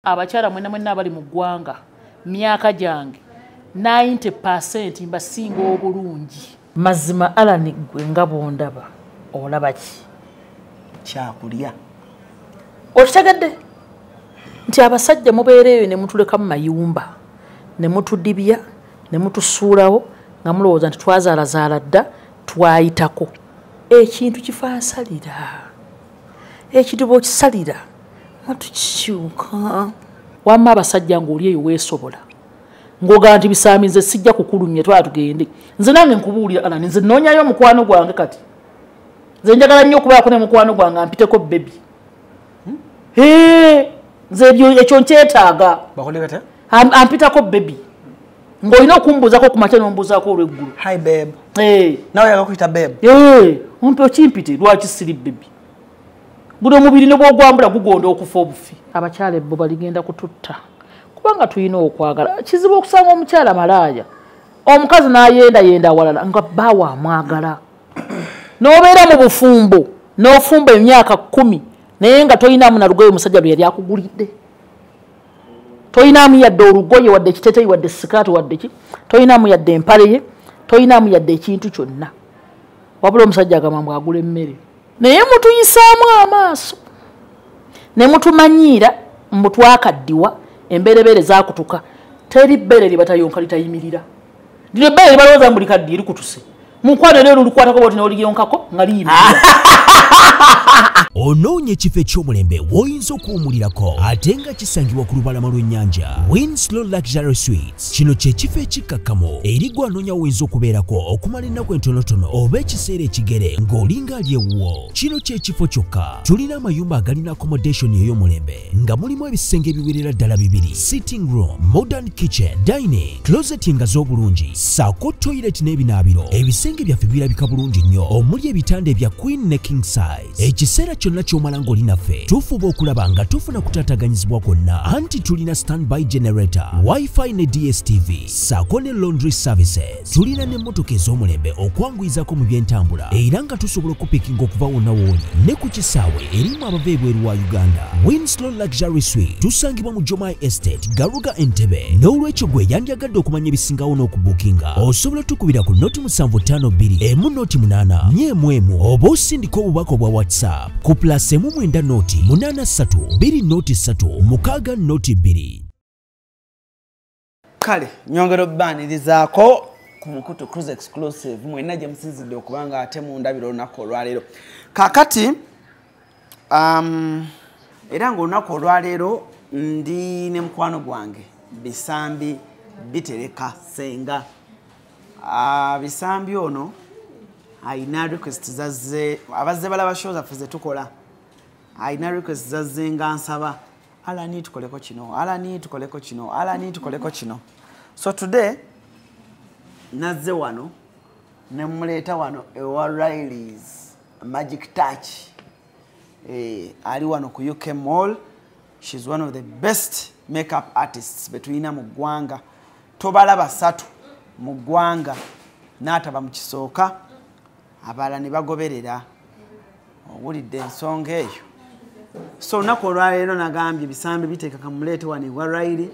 Abakyala mwenna mwenna abali mu ggwanga, myaka gyange 90% mbasinga obulungi. Mazima Alani, gwe nga bwondaba, olaba ki? Kyakulya. Okitegedde nti abasajja mubeereeyo ne mutuleka mu mayumba ne mutudibya ne mutusuulawo nga mulowooza nti twazaalazaala dda, twayitako. Ekintu kifansalira, ekintu bw'okisalira matukikyuka. Wamma abasajja ng'oli eyo weesobola, ng'ogamba nti bisaami, nze sijja kukulumya, twala tugende. Nze nange nkubuulira Alani, nze nnoonyayo omukwano gwange. Kati nze njagala nnyo okubaako ne mukwano gwange ampiteko baby. Nze ekyo nkyetaaga. Bakole batya? Ampitako baby, ng'olina okumbuuzako ku makya n'ombuuzaako olw'eggulu. Hi babe. Eh. Nawe yakakuyita babe? Eh, ompe okimpite, lwaki siri baby? Guno omubiri ne bwogwambula gugonda okufa obufi. Abakyala ebbuba ligenda kututta kubanga tulina okwagala. Kizibu okusanga omukyala malaaya, omukazi n'ayendayenda awalala nga bbaawe amwagala, n'obeera mu bufumbo n'ofumba emyaka 10 naye nga toyinaamu na lugoye omusajja lwe yali akugulidde, toyinaamu yadde olugoye, wadde ekiteeteeyi, wadde sikaati, wadde ki, toyinaamu yadde empale ye, toyinaamu yadde ekintu kyonna, wabula omusajja agamba mbu agula emmere. Naye mutuyisaamu amaaso ne mutumanyiira mbu twakaddiwa, emberebeere zaakutuka. Teri bbere lye batayonka litayimirira. Lino ebbere lyebalowooza mbu likaddiye likutuse, mukwano leero lukwatako bwoti n'oliyonkako nga liyimirira. Onoonya ekifo eky'omulembe w'oyinza okuwumulirako ate nga kisangibwa ku lubalama lw'ennyanja? Winslow Luxury Suites, kino kye kifo ekikkakkamu eri gwe anoonya woyinza okubeerako okumala ennaku entonotono oba ekiseera ekigere ng'olinga ali ewuwo. Kino kye kifo kyokka. Tulina amayumba agalina accommodation ey'omulembe nga mulimu ebisenge ebiwerera ddala bibiri, sitting room, modern kitchen, dining, closet nga z'obulungi, ssaako toilet n'ebinaabiro. Ebisenge byaffe birabika bulungi nnyo, omuli ebitanda ebya queen ne king size. Ekiseera kyonna ky'omala ng'oli naffe tufuba okulaba nga tufuna kutaataganyizibwa kwonna, anti tulina standby generator, WiFi ne DStv, ssaako ne laundry services. Tulina n'emmotoka ez'omulembe okwanguyizako mu byentambula, era nga tusobola okupikinga okuva wonna w'oli ne ku kisaawe erimu abava ebweru wa Uganda. Winslow Luxury Suite tusangibwa mu Jomai Estate, Garuga, Entebbe. N'olwekyo gwe yandyagadde okumanya ebisingawo n'okubukinga, osobola tukubira ku 0752 108 411 oba osindika obubaka obwa WhatsApp ku +1 90 83 203 602. Kale nyongera obbaanirizaako ku mukutu Cruise Exclusive mwenna gye musinzidde okuba nga ate mundabira olunaku olwaleero. Kaakati era ng'olunaku olwaleero ndi ne mukwano gwange Bisambi Bitereka Senga. Bisambi ono ayina request zazze, abazze balaba show zaffe ze tukola, ayina request zazze nga nsaba, "Alani, tukoleko kino, Alani, tukoleko kino, Alani, tukoleko kino." So today nazze wano ne muleeta wano ewa Rileys Magic Touch. Ali wano ku UK Mall. She's one of the best makeup artists betulina mu ggwanga. Tobala basatu mu ggwanga n'ataba mu kisooka, abalala ne bagoberera. Owulidde ensonga eyo? So olunaku olwaleero nagambye Bisambi Biteeka kamuleete wano ewa Riley,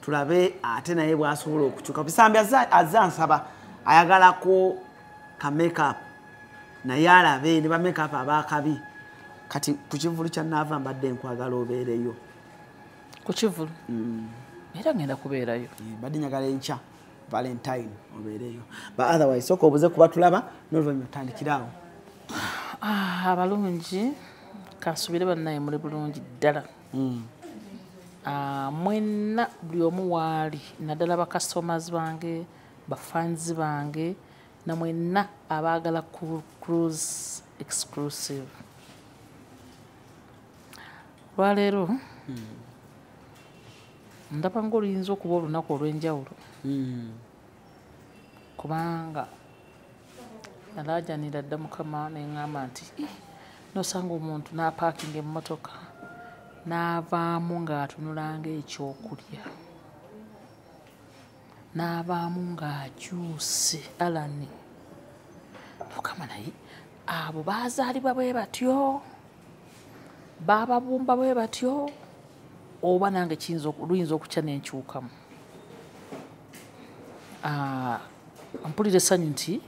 tulabe ate naye bwasobola okukyuka. Bisambi azze ansaba, ayagalako ka makeup naye alabe ne ba makeup abakabi. Kati ku kivulu kya Naava mbadde nkwagala obeereyo. Ku kivulu era ngenda kubeerayo. Mbadde njagala enkya Valentine obeereyo, but otherwise sooka obuze kuba tulaba n'oluvannyuma otandikiraawo. Ah, abalungi, kansubire bannaye muli bulungi ddala. Ah, mwenna buli omu waali, naddala bakasitomazi bange, bafanzi bange, namwenna abaagala Cruise Exclusive. Lwaleero ndaba ngaoluyinza okuba olunaku olw'enjawulo, kubanga nalaajanira dda Mukama neŋŋamba nti, "Ih, nosanga omuntu n'apaakinga emmotoka n'avaamu ng'atunula ng'ekyokulya, n'avaamu ng'akyuse." Alani, Mukama, naye abo baazaalibwa bwe batyo, baababumba bwe batyo. Oba nange luyinza okukya nenkyukamu. Mpulira essanyu nti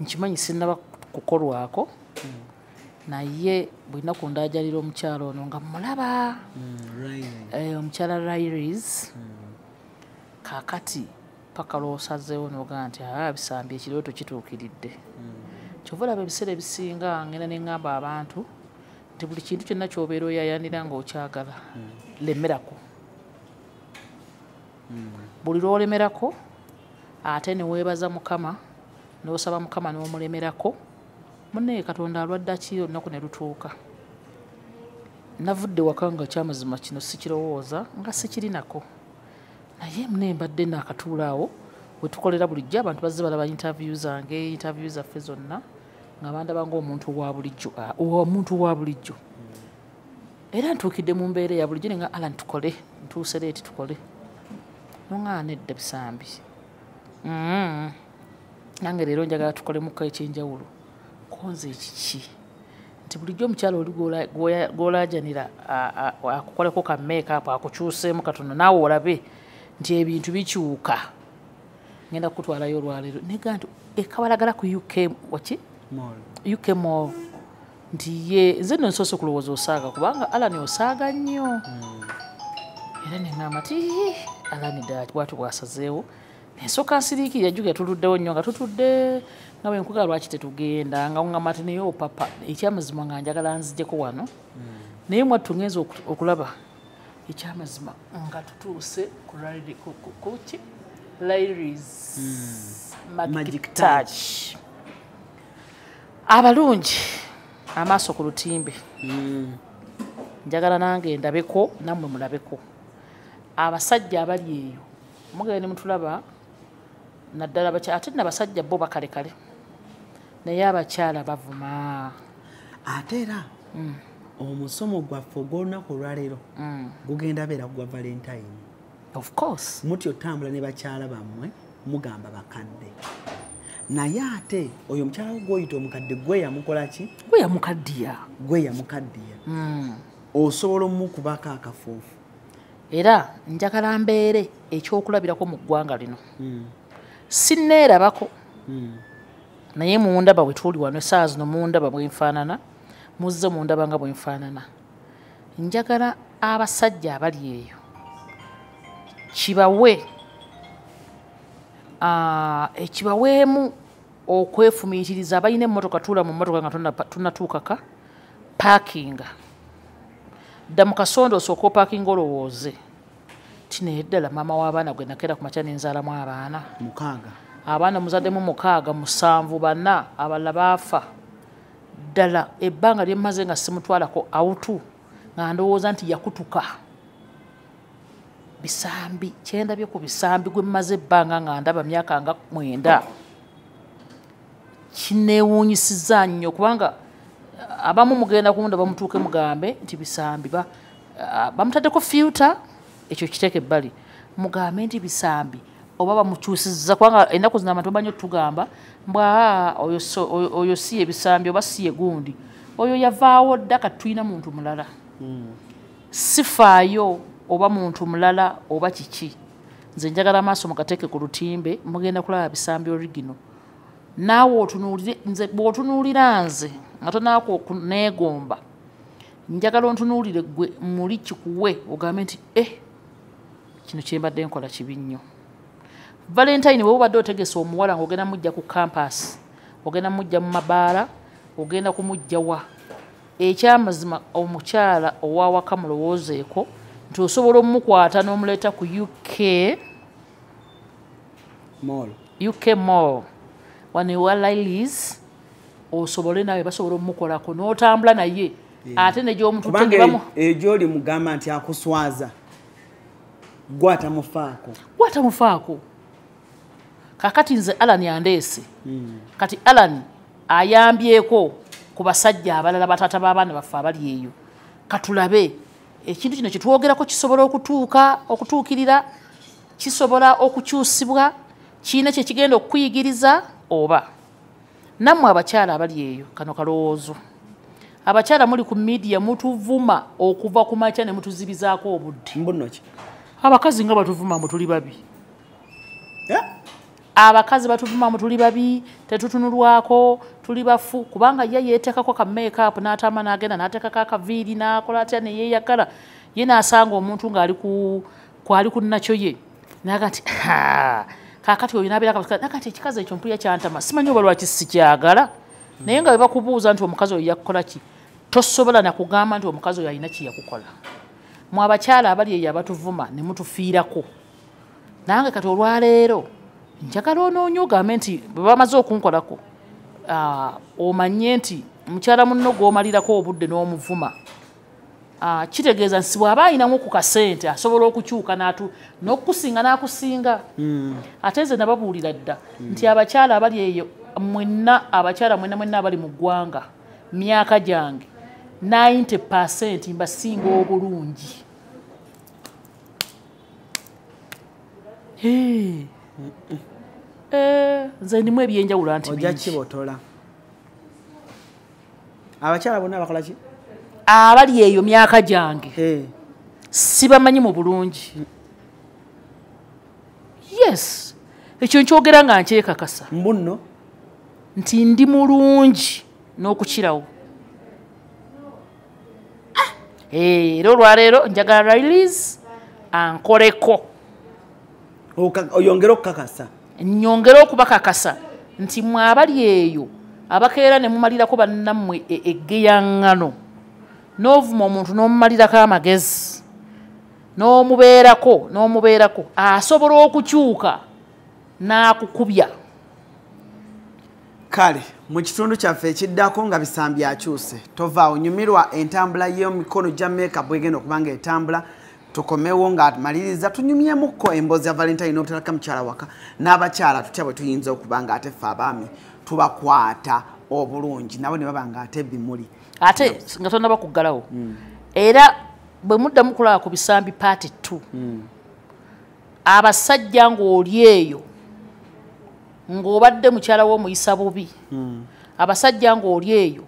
nkimanyi sinnaba kukolwako, naye buli nnaku ndaajalira omukyala ono nga mulaba, omukyala Rairies. Kaakati paka lw'osazeewo n'ogamba nti bisambi ekirooto kituukiridde. Kyova olaba ebiseera ebisinga ngenda ne ŋŋamba abantu nti buli kintu kyonna ky'obeera oyayanira ng'okyagala, lemerako. Buli lw'olemerako ate ne weebaza Mukama, n'osaba Mukama n'omulemerako, munnaye Katonda alwadde ki olunaku ne lutuuka. Navudde waka nga kyamazima kino sikirowooza nga sikirinako, naye munnaye mbadde naakatuula awo we tukolera bulijjo, abantu bazze balaba interview zange, interview zaffe zonna, nga bandaba ng'omuntu wa bulijjo, omuntu wa bulijjo. Era ntuukidde mu mbeera eya bulijjo ne nga Alan tukole, ntuuse leeti tukole. Noŋŋaana nedda bisambi. Nange leero njagala tukolemuko ekyenjawulo. Ko nze ekiki? Nti bulijjo omukyala oli gw'olaajanira akukoleko ka make-up akukyuseemu katono naawe olabe nti ebintu bikyuka. Ngenda kukutwalayo olwaleero. Nega nti ekabalagala ku UK waki? Mall. UK Mall. Nti ye nze nno nsoose okulowooza osaaga kubanga Alan osaaga nnyo. Era ne ŋŋamba nti Alan ddala bw'atyo bw'asazeewo. Ensooka nsiriikirira jjukira tuluddewo nnyo nga tutudde nga bwe nkugamba lwaki tetugenda nga ŋŋamba nti naye opapa ekyamazima nga njagala nzijjeko wano. Naye mwattu ngenze okulaba ekyamazima nga tutuuse ku kuki? Ladies Magic Touch. Abalungi amaaso ku lutimbe. Njagala nange ndabeko nammwe mulabeko. Abasajja abali eyo mugenda ne mutulaba naddala abakyala, ate n'abasajja bo bakalekale, naye abakyala bavuma. Ate era omusomo gwaffe ogw'olunaku olwaleero gugenda beera gwa Valentine. Of course. Mutyo otambula ne bakyala bammwe mugamba bakadde, naye ate oyo omukyala wo gw'oyita omukadde gwe yamukola ki? Gwe yamukaddiya. Gwe yamukaddiya. Osobola omukubako akafuufu. Era njagala mbeere ekyokulabirako mu ggwanga lino. Sinneerabako, naye mundaba bwe tuli wano essaawa zino, mundaba bwe nfaanana, muzze mundaba nga bwe nfaanana. Njagala abasajja abali eyo kibawe ekibaweemu okwefumiitiriza. Abalina emmotoka, tuula mu mmotoka nga tunnatuukaka, paakinga dda mu kasondo osooka opaakinga olowooze ti naye ddala maama w'abaana gwe nakeera ku makya nenzaalamu abaana 6, abaana muzaddemu 6, 7, 4, abalala baafa. Ddala ebbanga lye mmaze nga simutwalako awutu nga ndowooza nti yakutuka. Bisambi kyendabye ku bisambi gwe mmaze ebbanga nga ndaba myaka nga 9 kinneewuunyisizza nnyo, kubanga abamu mugenda kunda bamutuuke mugambe nti bisambi bamutaddeko filter, ekyo kiteeke ebbali, mugambe nti bisambi oba bamukyusizza, kubanga ennaku zino abantu bamanyi otugamba mbwa oyo si ebisambi oba si egundi, oyo yavaawo dda kati tulina muntu mulala. Sifaayo oba muntu mulala oba kiki, nze njagala amaaso mugateeke ku lutimbe, mugenda kulaba bisambi origino. Naawe otunuulire nze, bw'otunuulira nze nga tonaako neegomba, njagala ontunuulire ggwe muli kikuwe ogambe nti kino kye mbadde nkola kibi nnyo. Valentine bwe obadde otegese omuwala ng'ogenda mujja ku campus, ogenda mujja mu mabaala, ogenda kumujja wa, ekyamazima omukyala ow'awaka mulowoozeeko nti osobola omukwata n'omuleeta ku UK Mall. UK Mall wano ewa Lilies, osobole nawe basobola omukolako n'otambula naye ate ne gy'omututte bamu gy'oli mugamba nti akuswaza gwe atamufaako. Gwe atamufaako. Kaakati nze Alan andeese. Kati Alan ayambyeko ku basajja abalala bataata b'abaana baffe abali eyo. Katulabe ekintu kino kye twogerako kisobola okutuuka, okutuukirira, kisobola okukyusibwa, kirina kye kigenda okukuyigiriza oba. Nammwe abakyala abali eyo kano kalowoozo. Abakyala muli ku media mutuvuma okuva ku makya ne mutuzibizaako obudde. Mbuno ki? Abakazi nga batuvuma mbu tuli babi. Abakazi batuvuma mbu tuli babi, tetutunulwako, tuli bafu, kubanga ye yeeteekako ka make-up n'atama n'agenda n'ateekako akaviiri n'akola atya ne yeeyagala. Ye n'asanga omuntu ng'ali ku kwali ku nakyo ye. N'aga nti kaakati oyo n'abeera n'aga nti ekikazi ekyo mpulira kyantama, simanyi oba lwaki sikyagala. Naye nga bwe bakubuuza nti omukazi oyo yakukola ki, tosobola na kugamba nti omukazi oyo alina kye yakukola. Mwe abakyala abali eyo abatuvuma ne mutufiirako. Nange kati olwaleero njagala onoonye ogambe nti bwe bamaze okunkolako, omanye nti mukyala munno gw'omalirako obudde n'omuvuma. Kitegeeza nti bw'aba ayinamu ku kasente asobola okukyuka n'okukusinga n'akusinga. Ate nze nababuulira dda nti abakyala abali eyo mwenna, abakyala mwenna mwenna abali mu ggwanga, myaka gyange 90% mbasinga obulungi. Nze ndimu ebyenjawulo anti ojja bingi. Kibotola. Abakyala bonna bakola ki? Abali eyo myaka gyange sibamanyi mu bulungi. Yes, ekyo nkyogera nga nkyekakasa Mbuno nti ndi mulungi n'okukirawo. Era olwaleero njagala release ankoleko. Oyongere okukakasa. Nnyongere okubakakasa nti mwe abali eyo abakeera ne mumalirako bannammwe eggeyaŋŋano, n'ovuma omuntu n'omumalirako amagezi, n'omubeerako n'omubeerako, asobola okukyuka n'akukubya. Kale mu kitundu kyaffe ekiddako nga Bisambi akyuse, tovaawo, nyumirwa entambula y'emikono gya makeup bwegenda okuba nga etambula. Tukomewo ng'amaliriza tunyumyemukko emboozi ya Valentine n'obutalaka mukyala waka n'abakyala tutya bwe tuyinza okuba nga ate ffe abaami tubakwata obulungi nabo ne baba nga ate bimuli. Ate nga tonnaba kuggalawo, era bwe muddamu kulaba ku Bisambi part 2, abasajja ng'oli eyo ng'obadde mukyala w'omuyisa bubi, abasajja ng'oli eyo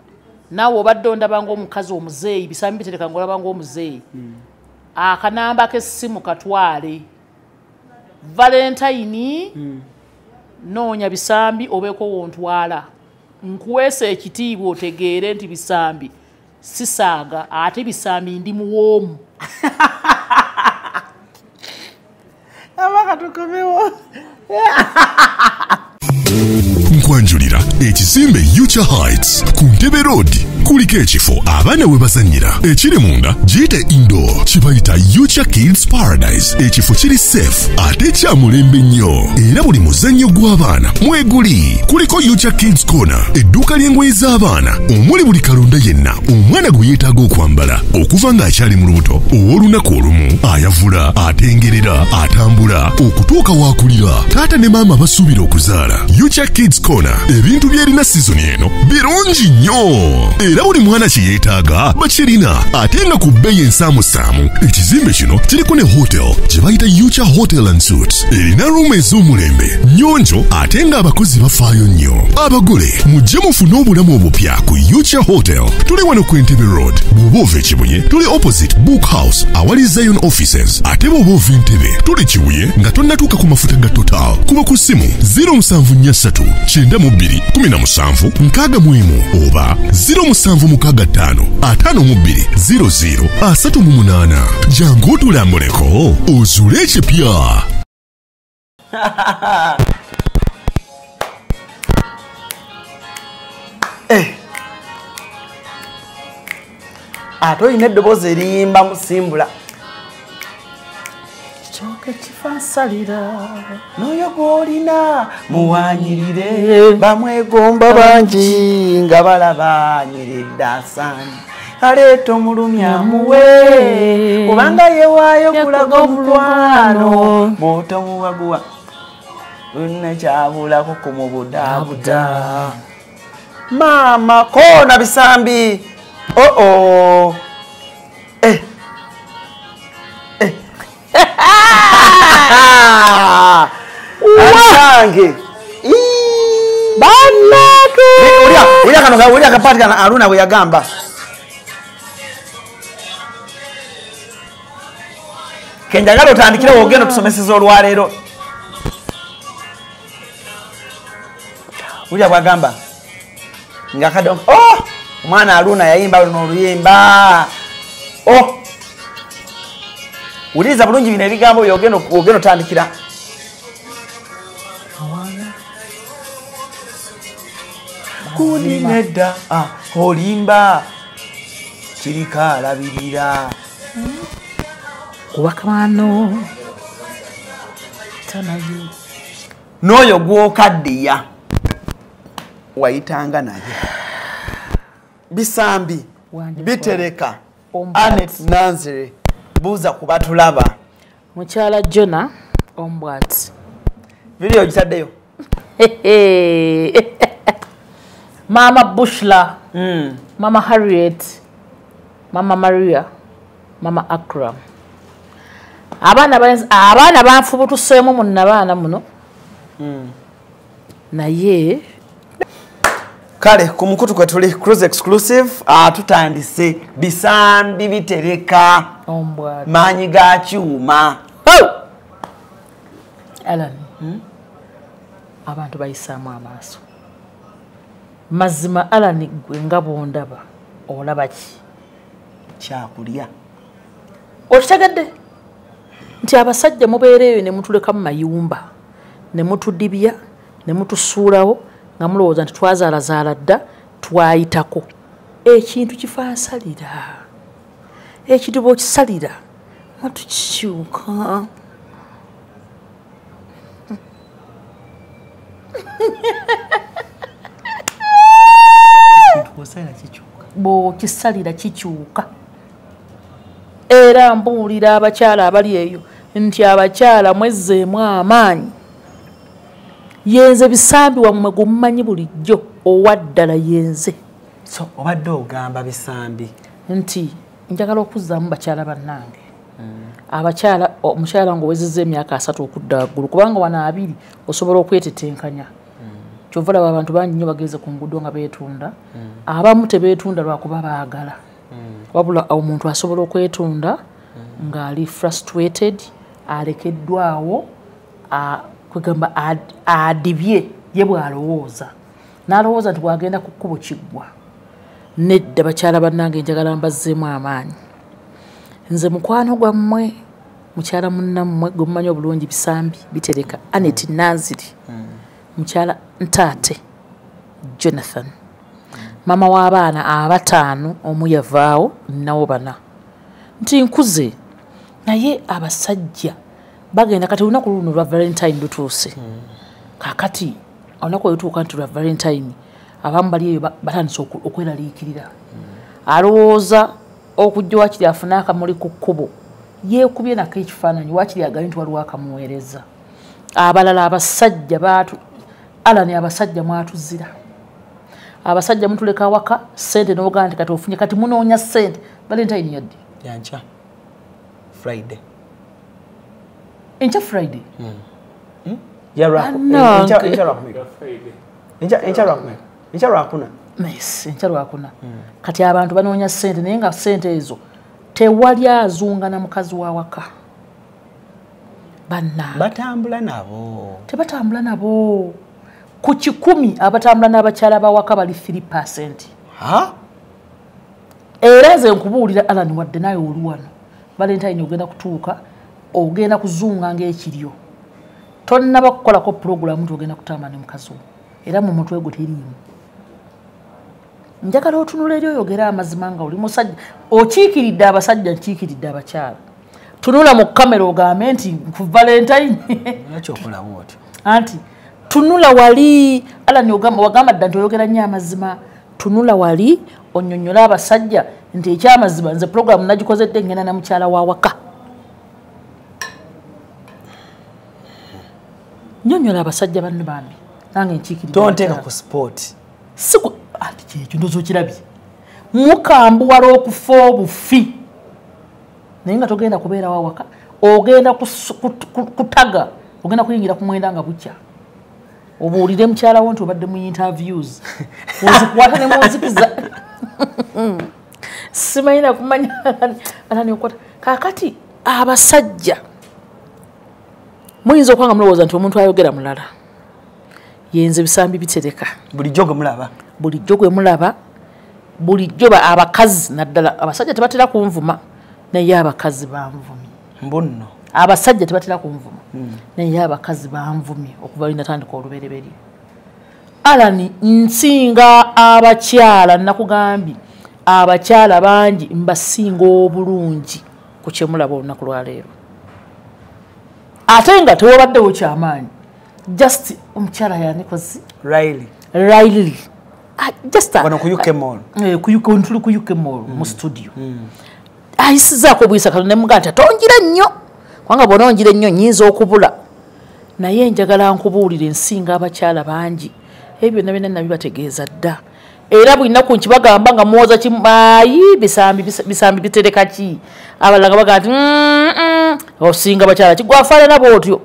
naawe obadde ondaba ng'omukazi omuzeeyi, Bisambi bitereka ng'olaba ng'omuzeeyi, akanamba k'essimu katwale. Valentine noonya Bisambi obeeko wontwala, nkuweesa ekitiibwa otegeere nti Bisambi sisaaga, ate Bisambi ndi muwoomu. Abaka tukomewo. Nkwanjulira ekizimbe Yucha Heights ku Ntebe Road. Kuliko ekifo abaana we bazannyira ekiri munda giyite indoor, kibayita Yucha Kids Paradise. Ekifo kiri safe ate kya mulembe nnyo, era buli muzannyo gw'abaana mweguli. Kuliko Yucha Kids Corner, edduuka ly'engoye z'abaana omuli buli kalonda yenna omwana gwe yeetaaga okwambala okuva ng'akyali mu lubuto, ow'olunaku olumu, ayavula, atengerera, atambula okutuuka w'akulira. Taata ne maama basuubira okuzaala. Yucha Kids Corner ebintu byerina sizoni eno birungi nnyo, era buli mwana kye yeetaaga bakirina ate nga ku bbeeyi ensaamusaamu. Ekizimbe kino kiriko ne hotel gye bayita Yucha Hotel and Suites, erina ruumu ez'omulembe nnyonjo ate ng'abakozi bafaayo nnyo. Abagole mujje mufune obulamu obupya ku Yucha Hotel. Tuli wano ku Entebbe Road. Bw'oba ova e Kibuye tuli opposite Book House awali Zion Offices, ate bw'oba ova Entebbe tuli Kibuye nga tonnatuuka ku mafuta ga Total. Kuba ku ssimu 0743 92 17 61 oba 0765 52 00 38. Jangu otulambuleko ozuule ekipya. Ate olina eddoboozi eriyimba musimbula. Kitooke kifansalira n'oyo gw'olina muwanyirire, bamwegomba bangi nga balabanyiridde asaani, aleeta omulumya muwe kubanga yewaayo kulaga omukwano bw'otomuwaguwa nekyabulako kumubudaabuda. Maama koona Bisambi. Oo Ange. Bannange. Ulya kano ulya kapati kana Aruna bwe yagamba. Kenjagala otandikire wogenda otusomeseza olwaleero. Ulya bwagamba nga kadde oh omwana Aluna yayimba luno oluyimba. Oh wuliriza bulungi bino ebigambo byogenda otandikira. Kundi nedda olimba kirika alabirira kubakamano tanayo n'oyo gw'okaddiya wayitanga naye. Bisambi bitereka Annet Nanziri buuza ku batulaba. Mukyala Jona ombwati video gitaddeyo. Mama Bushla, Mama Harriet, Mama Maria, Mama Akram. Abaana banfubutuseemu mu nabaana muno. Naye kale ku mukutu kwe tuli Cruise Exclusive tutandise bisambi bitereka maanyi ga kyuma. Alan, abantu bayisaamu amaaso. Mazima Alan gwe nga bw'ondaba olaba ki? Kyakulya. Okitegedde nti abasajja mubeera eyo ne mutuleka mu mayumba ne mutudibya ne mutusuulawo nga mulowooza nti twazaalazaala dda twayitako. Ekintu kifansalira, ekintu bw'okisalira nga tukikyuka. Bw'okisalira kikyuka. Era mbuulira abakyala abali eyo nti abakyala mwezzeemu amaanyi. Yenze bisambi wammwe gumumanyi bulijjo owaddala yenze. So obadde ogamba bisambi nti njagala okuzzaamu bakyala bannange. Abakyala omukyala ng'owezezza emyaka 30 okudda waggulu kubanga wano 20 osobola okwetetenkanya. Kyova olaba abantu bangi nnyo bageze ku nguudo nga beetunda. Abamu tebeetunda lwakuba baagala. Wabula omuntu asobola okwetunda ng'ali frustrated, alekeddwawo, kwegamba adibye ye bw'alowooza. N'alowooza nti bw'agenda ku kkubo kiggwa. Nedda bakyala bannange njagala mbazzeemu amaanyi. Nze mukwano gwammwe, mukyala munnammwe gwe mumanyi obulungi bisambi bitereka Annet Nanziri. Mukyala Ntaate Jonathan. Mama w'abaana abataano omu yavaawo nnawo bana. Nti nkuze naye abasajja bagenda kati olunaku luno lwa Valentine lutuuse. Kaakati olunaku olutuuka nti lwa Valentine abamu bali eyo batandise okweraliikirira. Alowooza okujja waakiri afune akamuli ku kkubo yeekubye nako ekifaananyi waakiri agambe nti waliwo akamuweereza. Abalala abasajja Alan abasajja mwatuzira. Abasajja mutuleka awaka ssente n'ogamba nti kati ofunye kati munoonya ssente. Valentine yaddi? Yankya. Friday. Enkya Friday? Enkya lwakuna. Yes, enkya lwakuna. Kati abantu banoonya ssente naye nga ssente ezo tewali azunga na mukazi wa waka. Bannange. Batambula nabo. Tebatambula nabo. Ku 100 abatambula n'abakyala bawaka bali 3%. Ha? Era nze nkubuulira Alan wadde naye oli wano. Valentine ogenda kutuuka, ogenda kuzunga ng'ekiryo. Tonnaba kukolako pulogulaamu nti ogenda kutambula ne mukazi wo. Era mu mutwe gwo teriimu. Njagala otunula eri oyogere amazima nga oli musajja. Okiikiridde abasajja, nkiikiridde abakyala. Tunula mu kamera ogambe nti ku Valentine. Lwaki okola bw'otyo? Anti tunula wali Alan wagamba dda nti oyogera nnyo amazima. Tunula wali onyonnyola abasajja nti ekyamazima nze pulogulaamu nagikozedde ngenda na mukyala wa waka. Nnyonnyola abasajja banno bambi nange nkiikiridde. Tonteeka ku sport. Siku ati kyekyo ndowooza okirabye. Mukambuwala okufa obufi naye nga togenda kubeera wawaka, ogenda kutaga, ogenda kuyingira ku mwenda nga bukya. Obuulire mukyala wo nti obadde mu interviews ozikwata ne munzikiza. Simanyi na kumanya Alan okwata. Kaakati Abasajja muyinza okuba nga mulowooza nti omuntu ayogera mulala, yenze bisambi bitereka. Bulijjo gwe mulaba, bulijjo gwe mulaba, bulijjo abakazi naddala abasajja tebatera kunvuma, naye abakazi banvumye. Mbonno abasajja tebatera kunvuma, naye abakazi banvumye okuva lwe natandika olubereberye. Alani nsinga abakyala, nakugambye abakyala bangi mbasinga obulungi ku kye mulaba olunaku lwaleero, ate nga tewabaddewo kyamaanyi. Just omukyala yanikozi Riley just wano ku UK Mall, ku UK, ntuli ku UK Mall mu studio, ayisizaako obuyisa kano ne mugamba nti tongira nnyo, kubanga bw'onongira ennyo nnyinza okubula, naye njagala nkubuulire nsinga abakyala bangi. Ebyo byonna byonna nabibategeeza dda, era buli nnaku nkibagamba nga muwoza kimaayi bisambi bitereka ki, abalala nga bagamba nti osinga bakyala ki, gwafaanana bw'otyo.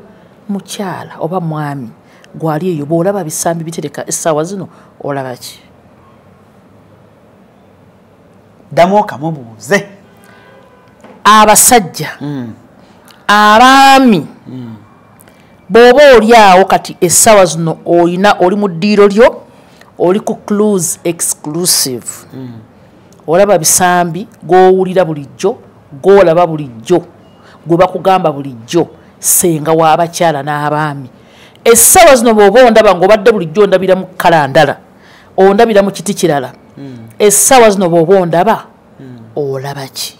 Mukyala oba mwami gwali eyo bw'olaba bisambi bitereka essaawa zino olaba ki? Ddamu okamubuuze. Abasajja abaami bw'oba oli awo kati essaawa zino olina oli mu ddiiro lyo, oli ku Cruise Exclusive, olaba bisambi gw'owulira bulijjo, gw'olaba bulijjo, gwe bakugamba bulijjo, senga w'abakyala n'abaami. Essaawa zino bw'oba ondaba ng'obadde bulijjo ondabira mu kkala ndala, ondabira mu kiti kirala, essaawa zino bw'oba ondaba olaba ki?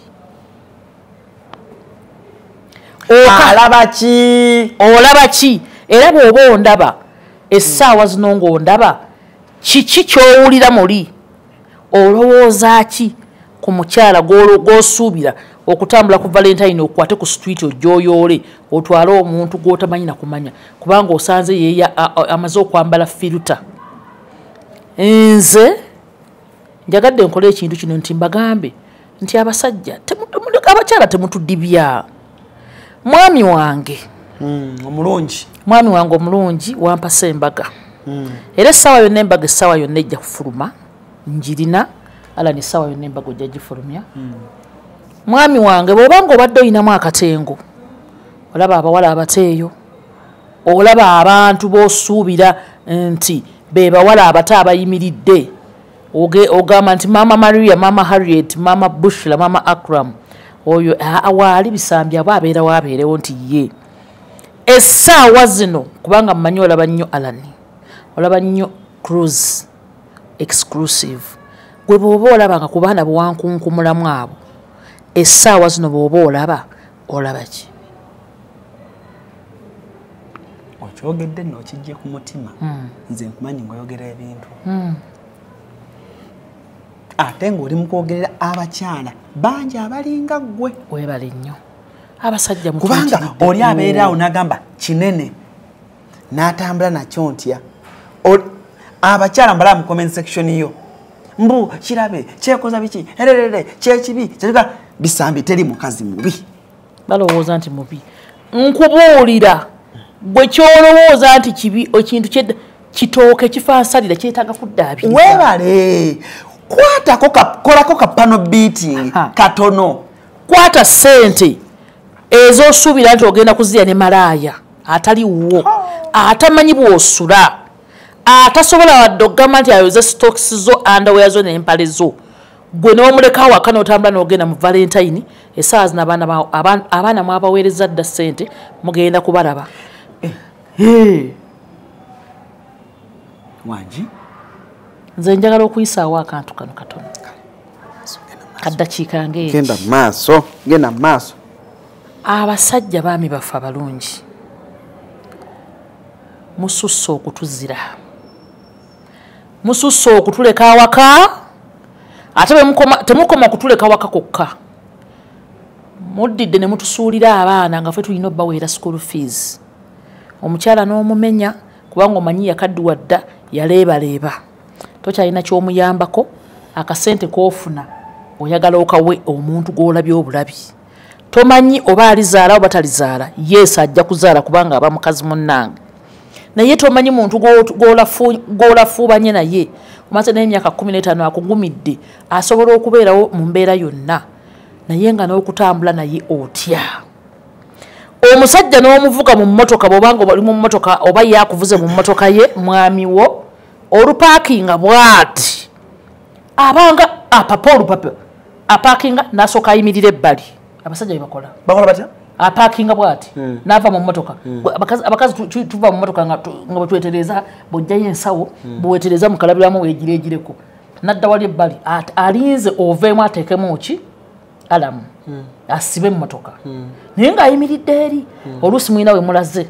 Alaba ki? Olaba ki? Era bw'oba ondaba essaawa zino ng'ondaba, kiki ky'owulira muli? Olowooza ki ku mukyala gw'osuubira okutambula ku Valentine okwate ku street ojooyoole otwale omuntu gw'otamanyi na kumanya, kubanga osanze ye amaze okwambala filter? Nze njagadde nkole ekintu kino nti mbagambe nti abasajja abakyala temutudibya. Mwami wange omulungi, mwami wange omulungi wampasa embaga, era essaawa yonna embaga essaawa yonna ejja kufuluma, njirina ala ni essaawa yonna embaga ojja gifulumya. Mwami wange bw'obanga obadde oyinamu akatengo, olaba abawala abateeyo, olaba abantu b'osuubira nti be bawala abato abayimiridde, ogamba nti Mama Maria, Mama Harriet, Mama Bushla, Mama Akram, oyo awaali bisambi abo abeera waabeerewo nti ye. Essaawa zino kubanga mmanyi olaba nnyo Alani, olaba nnyo Cruise Exclusive, gwe bw'oba olaba nga ku baana bwe wankunkumulamu abo, essaawa zino bw'oba olaba olaba ki? Okyogedde nno okijje ku mutima. Nze nkumanyi ng'oyogera ebintu, ate ng'oli mu kwogerera abakyala bangi abalinga ggwe. Weebale nnyo. Abasajja kubanga mutuyitiridde oli nnyo. Abeeraawo n'agamba kinene n'atambula nakyo ntya. Abakyala mbalaba mu comment section yo, mbu kirabe kyekoza biki ererere kyekibi kyekika bisambi, teri mukazi mubi. Balowooza nti mubi. Nkubuulira gwe kyolowooza nti kibi, ekintu kitooke kifansalira kyetaaga kuddaabiriza. Weebale kwatako kolako ka panel beating katono. Kwata ssente ez'osuubira nti ogenda kuzirya ne malaaya atali wuwo, atamanyi bw'osula, atasobola wadde okugamba nti ayoze stocks zo, underwear zo n'empale zo, gwe n'omuleka awaka n'otambula n'ogenda mu Valentine. Essaawa zino abaana mwabaweereza dda ssente, mugenda kubalaba. Wangi. Nze njagala okuyisaawo akantu kano katono, kaddakiika ng'eki. Genda maaso, genda maaso. Abasajja baami baffe abalungi, mususse okutuzira, mususse okutuleka awaka, ate bwe temukoma kutuleka waka kokka, muddidde ne mutusuulira abaana nga ffe tulina obbaweera school fees. Omukyala n'omumenya kubanga omanyi yakaddiwa dda, yaleebaleeba, tokyalina ky'omuyambako. Akasente k'ofuna oyagala okawe omuntu gw'olabye obulabi, tomanyi oba alizaala oba talizaala. Yesu ajja kuzaala kubanga aba mukazi munnange, naye tomanyi muntu gw'olafuubanye naye omaze naye emyaka 15, akugumidde, asobola okubeerawo mu mbeera yonna, naye nga n'okutambula naye otya. Omusajja n'omuvuga mu mmotoka bw'obanga oli mu mmotoka oba yakuvuze mu mmotoka ye mwami wo olupaakinga bw'ati abanga apapa olupapa apaakinga n'asooka ayimirira ebbali. Abasajja bye bakola. Bakola batya? Apaakinga bw'ati n'ava mu mmotoka. Abakazi tuva mu mmotoka nga bwe twetereeza bw'ojjayo ensawo bwewetereza mu kalabiramu weegireegireko nadda wali ebbali alinze oveemu ateekemu ki alamu asibe emmotoka naye ng'ayimiridde eri oluusi mulina we mulaze.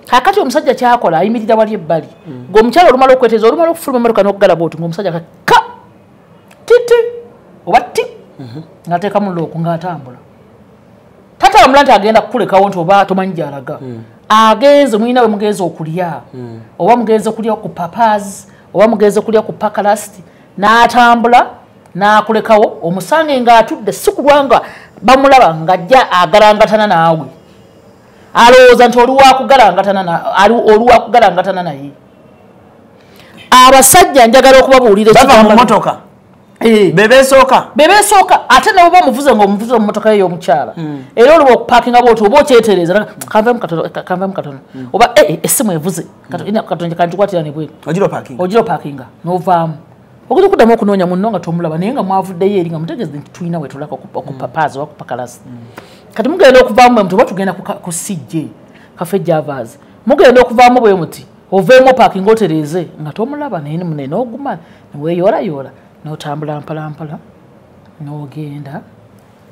Kaakati omusajja kyakola ayimirira wali ebbali ng'omukyala olumala okweteeza olumala okufuluma emmotoka n'okugala bw'oti ng'omusajja ka titi oba ti ng'ateekamu looku ng'atambula. Tatambula nti agenda kukulekawo nti oba tomanyi gy'alaga. Agenze mulina we mugenze okulya oba mugenze kulya ku Papas oba mugenze kulya ku Pakalast n'atambula n'akulekawo omusange ng'atudde si kulwanga bamulaba ng'ajja agalangatana naawe alowooza nti oli wakugalangatana naye. Abasajja njagala okubabuulira bava mu mmotoka bebeesooka ate ne bwoba omuvuze ng'omuvuze mu mmotoka ye y'omukyala era oluba okupaakinga bw'oti oba okyetereeza kanvemu katono oba essimu evuze katono kangikwatira ne bweru ogira opaakinga n'ovaamu ogenda okuddamu okunoonya munno nga tomulaba naye nga mwavuddeyo eri nga mutegeeze nti tulina we tulaka ku Papas oba ku Pakalasi. Kati mugenda okuvaamu bwe muti oba tugenda ku CJ Cafe Javas mugenda okuvaamu bwe muti oveemu opaakinga otereeze nga tomulaba naye munene n'oguma neweeyoolayoola n'otambula mpola mpola n'ogenda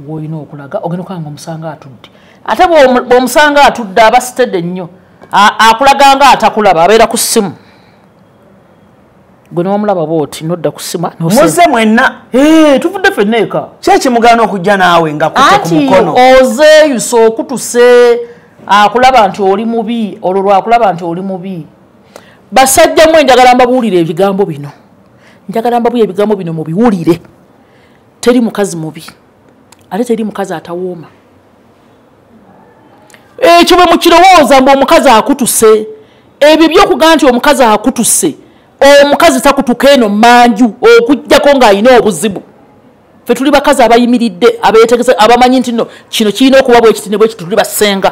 w'olina okulaga ogenda okukanga omusanga atudde. Ate bw'omusanga atudde aba sitedde nnyo akulaga nga atakulaba abeera ku ssimu gwe n'omulaba bw'oti n'odda ku ssimu muze mwenna tuvudde ffenna eka. Ki ekimugaana okujja naawe nga kutte ku mukono? Anti ozeeyusa okutuse akulaba nti oli mubi olwo lwakulaba nti oli mubi. Basajja mmwe njagala mbabuulire ebigambo bino. Njagala mbabuulire ebigambo bino mubiwulire. Teri mukazi mubi ate teri mukazi atawooma. Ekyo bwe mukirowooza mbu omukazi akutuse ebyo by'okugamba nti omukazi akutuse omukazi takutuka eno manju okuggyako ng'alina obuzibu. Ffe tuli bakazi abayimiridde abeetegese abamanyi nti nno kino kirina okuba bwe kiti ne bwe kiti tuli basenga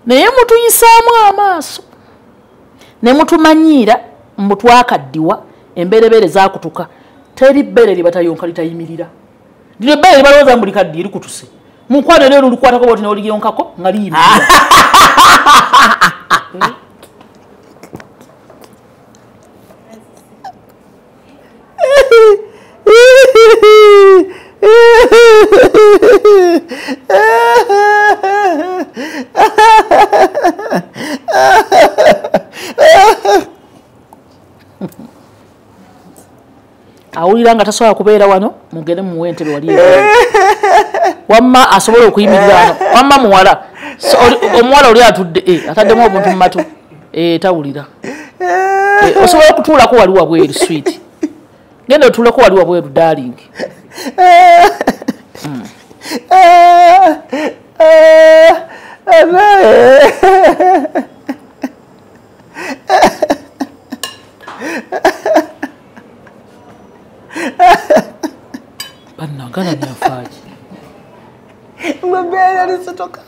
naye mutuyisaamu amaaso ne mutumanyiira mbu twakaddiwa emberebeere zaakutuka. Teri bbeere lye batayonka litayimirira. Lino ebbeere lye balowooza mbu likaddiye likutuse mukwano leero olukwatako bw'oti n'oliyonkako nga liyimirira. Awulira nga tasobola kubeera wano mugende mumuwe entebe wali wamma asobola okuyimirira wano wamma muwala omuwala oli atudde ataddemu obuntu mu matu tawulira. Osobola okutuulako wali wabweru sweet genda otuuleko wali wabweru darling. Bannagala nyafaaki mbeera lisituka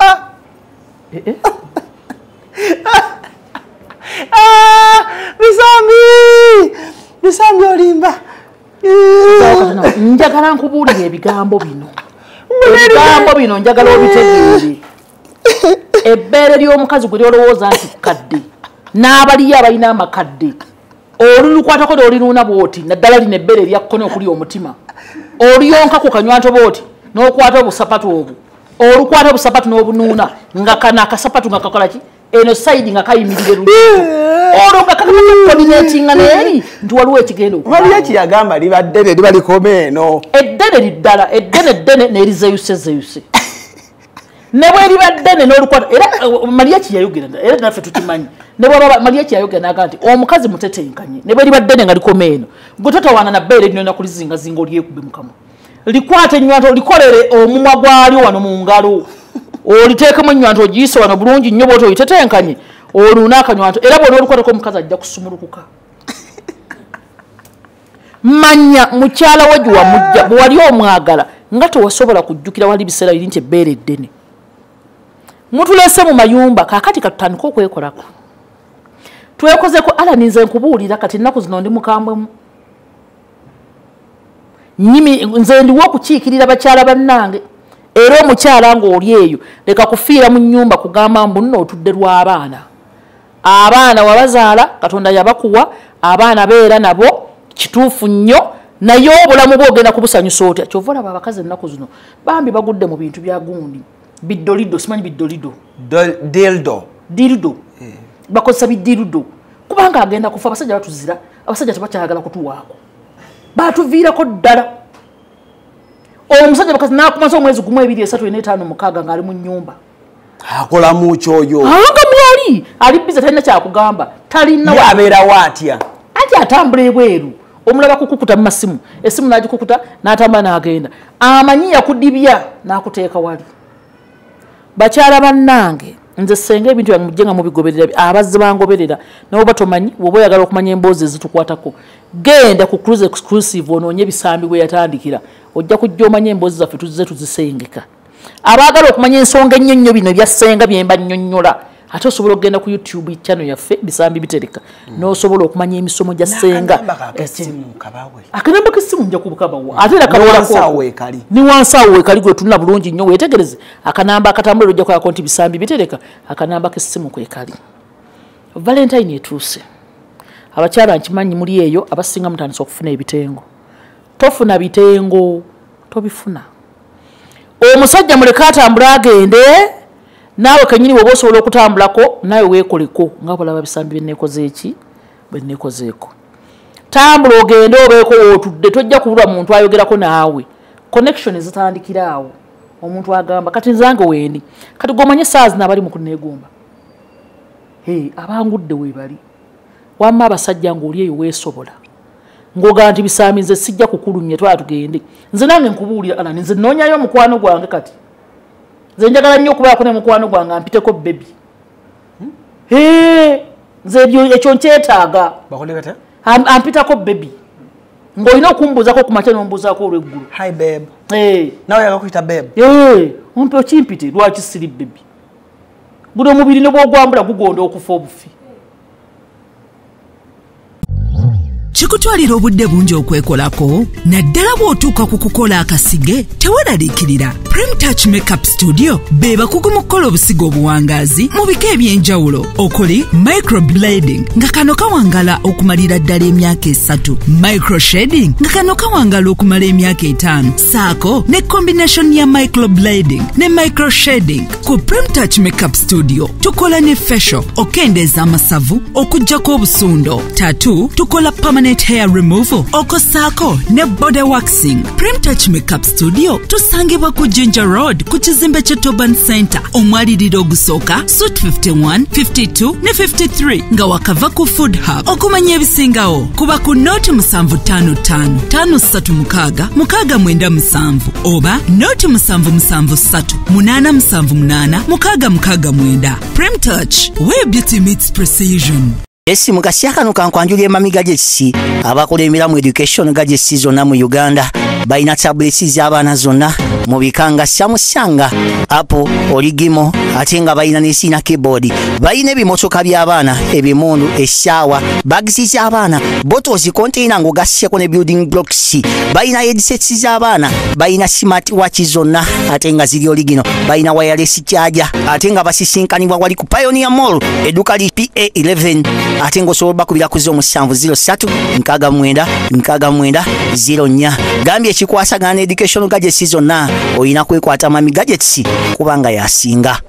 bisambi olimba. Njagala nkubuulire ebigambo bino. Ebigambo bino njagala obitegeere. Ebbeere ly'omukazi gwe lyolowooza nti kadde n'abaliyo abalina amakadde olulikwatako n'olinuuna bw'oti naddala lino ebbeere erya kkono okuli omutima oluyonka ku kanywanto bw'oti n'okwata obusapatu obwo olukwata obusapatu n'obunuuna nga kano akasapatu nga kakola ki eno sayidi nga kayimirire luli olwo nga kakakoordinatinga n'eri nti waliwo ekigenda okuba. Waliwo ekiyagamba liba ddene liba likoma eno eddene liddala eddene ddene n'erizeyusezeyuse ne bwe liba ddene n'olukwata era Maria kiyayogera era naffe tukimanyi ne bw'aba Maria kiyayogera n'agamba nti omukazi mutetenkanye ne bwe liba ddene nga likoma eno gwe totawaana na bbeere lino nakulizingazinga olyekube mu kamwa likwate ennywanto likolere omumwa gwalyo wano mu ngalo oliteekemu ennywanto ogiyise wano bulungi nnyo bw'oti oyitetenkanye oluuna akanywanto era bw'ona olukwatako omukazi ajja kusumulukuka. Manya mukyala wo gye wamujja bwe wali omwagala nga tewasobola kujjukira wali biseera biri nti ebbeere eddene. Mutulese mu mayumba kaakati katutandike okwekolako. Twekozeko ala nze nkubuulira kati ennaku zino ndi mukambwemu. Nyimi nze ndiwo okukiikirira bakyala bannange. Era omukyala ng'oli eyo leka kufiira mu nnyumba kugamba mbu nno otudde lw'abaana. Abaana wabazaala Katonda yabakuwa, abaana beera nabo kituufu nnyo, naye obulamu bwogenda kubusanyusa otya? Kyova olaba abakazi ennaku zino bambi bagudde mu bintu bya gundi biddolido, simanyi biddolido, dildo, dildo bakozesa biddirudo kubanga agenda kufa. Abasajja batuzira, abasajja tebakyayagala kutuwaako, batuviirako ddala. Omusajja bakazi n'akumaze omwezi 1 2 3 4 5 6 ng'ali mu nnyumba akolamu kyoyo anga mwali ali bize, talina kyakugamba, talina abeerawo atya, anti atambula ebweru omulaba kukukuta mu masimu, essimu n'agikukuta n'atambula n'agenda, amanyi yakudibya n'akuteeka wali. Bakyala bannange nze ssenga ebintu byange mujje nga mubigoberera, abazze bangoberera nawe oba tomanyi, bw'oba oyagala okumanya emboozi ezitukwatako genda ku Cruise Exclusive onoonye ebisambi bwe yatandikira, ojja kujja omanye emboozi zaffe tuzze tuzisengeka. Abaagala okumanya ensonga ennyo nnyo bino ebya ssenga bye mba nnyonnyola, ate osobola okugenda ku YouTube channel yaffe Bisambi Bitereka n'osobola okumanya emisomo gya ssenga. Akanamba k'essimu nja kubukabawa ate era kabawansi ni wansi awo weekali gwe tunula bulungi nnyo weetegereze akanamba akatambula ojja kwako nti Bisambi Bitereka, akanamba k'essimu kwekali. Valentine etuuse, abakyala nkimanyi muli eyo abasinga mutandise okufuna ebitengo. Tofuna bitengo, tobifuna. Omusajja muleke atambula agende, naawe kennyini bw'oba osobola okutambulako naawe weekoleko nga bw'olaba Bisambi bye eki bwe nneekozeeko. Tambula ogende obeeko w'otudde, tojja kubulwa muntu ayogerako naawe. Connection zitandikira awo. Omuntu agamba kati nzange wendi, kati gw'omanye essaawa zino abali mu kunneegomba, abangudde weebali. Wamma abasajja ng'oli eyo weesobola ng'ogamba nti Bisambi nze sijja kukulumya, twala tugende. Nze nange nkubuulira Alani, nze nnoonyayo omukwano gwange kati. Nze njagala nnyo okubaako ne mukwano gwange ampiteko bebi. Nze ekyo nkyetaaga. Ampitako bebi. Ng'olina okumbuuzaako ku makya n'ombuuzaako olw'eggulo. Hi babe. Nawe yakakuyita babe. Ompe okimpite, lwaki siri bebi? Guno omubiri ne bw'ogwambula gugonda okufa obufi. Kikutwalira obudde bungi okwekolako, naddala bw'otuuka ku kukola akasige teweeraliikirira. Prime Touch Makeup Studio be bakugu mu kukola obusigo obuwangaazi mu bika eby'enjawulo okuli microblading nga kano kawangala okumalira ddala emyaka 3, microshading nga kano kawangala okumala emyaka 5, saako ne combination ya microblading ne microshading. Ku Prime Touch Makeup Studio tukola ne facial okendeeza amasavu, okuggyako obusundo, tattoo, tukola permanent hair removal okosaako ne body waxing. Prime Touch Makeup Studio tusangibwa ku Ginger Road ku kizimbe kya Toban Center, omwaliriro ogusooka suite 51, 52 ne 53 nga wakava ku Food Hub. Okumanya ebisingawo kuba ku noti 755 536 697 oba noti 773 878 669. Prime Touch, where beauty meets precision. Esi mukasya kano kankwanjulira Mami Gadgets abakulembera mu education gadgets zonna mu Uganda. Balina tablets z'abaana zonna mu bika nga Samsung, Apple, Origimo, ate nga balina ne sina keyboard. Balina ebimotoka by'abaana, ebimundu, essaawa, bags z'abaana, bottles, container ng'ogasseko ne building blocks. Balina headsets z'abaana, balina smart watch zonna ate nga ziri original. Balina wireless charger ate nga basisinkanibwa wali ku Pioneer Mall, edduka li PA11 ate ng'osobola bakubira ku 0703 69 69 04. Gambye ekikwasagana ne education gadgets zonna olina kwekwata Mami Gadgets kubanga yasinga.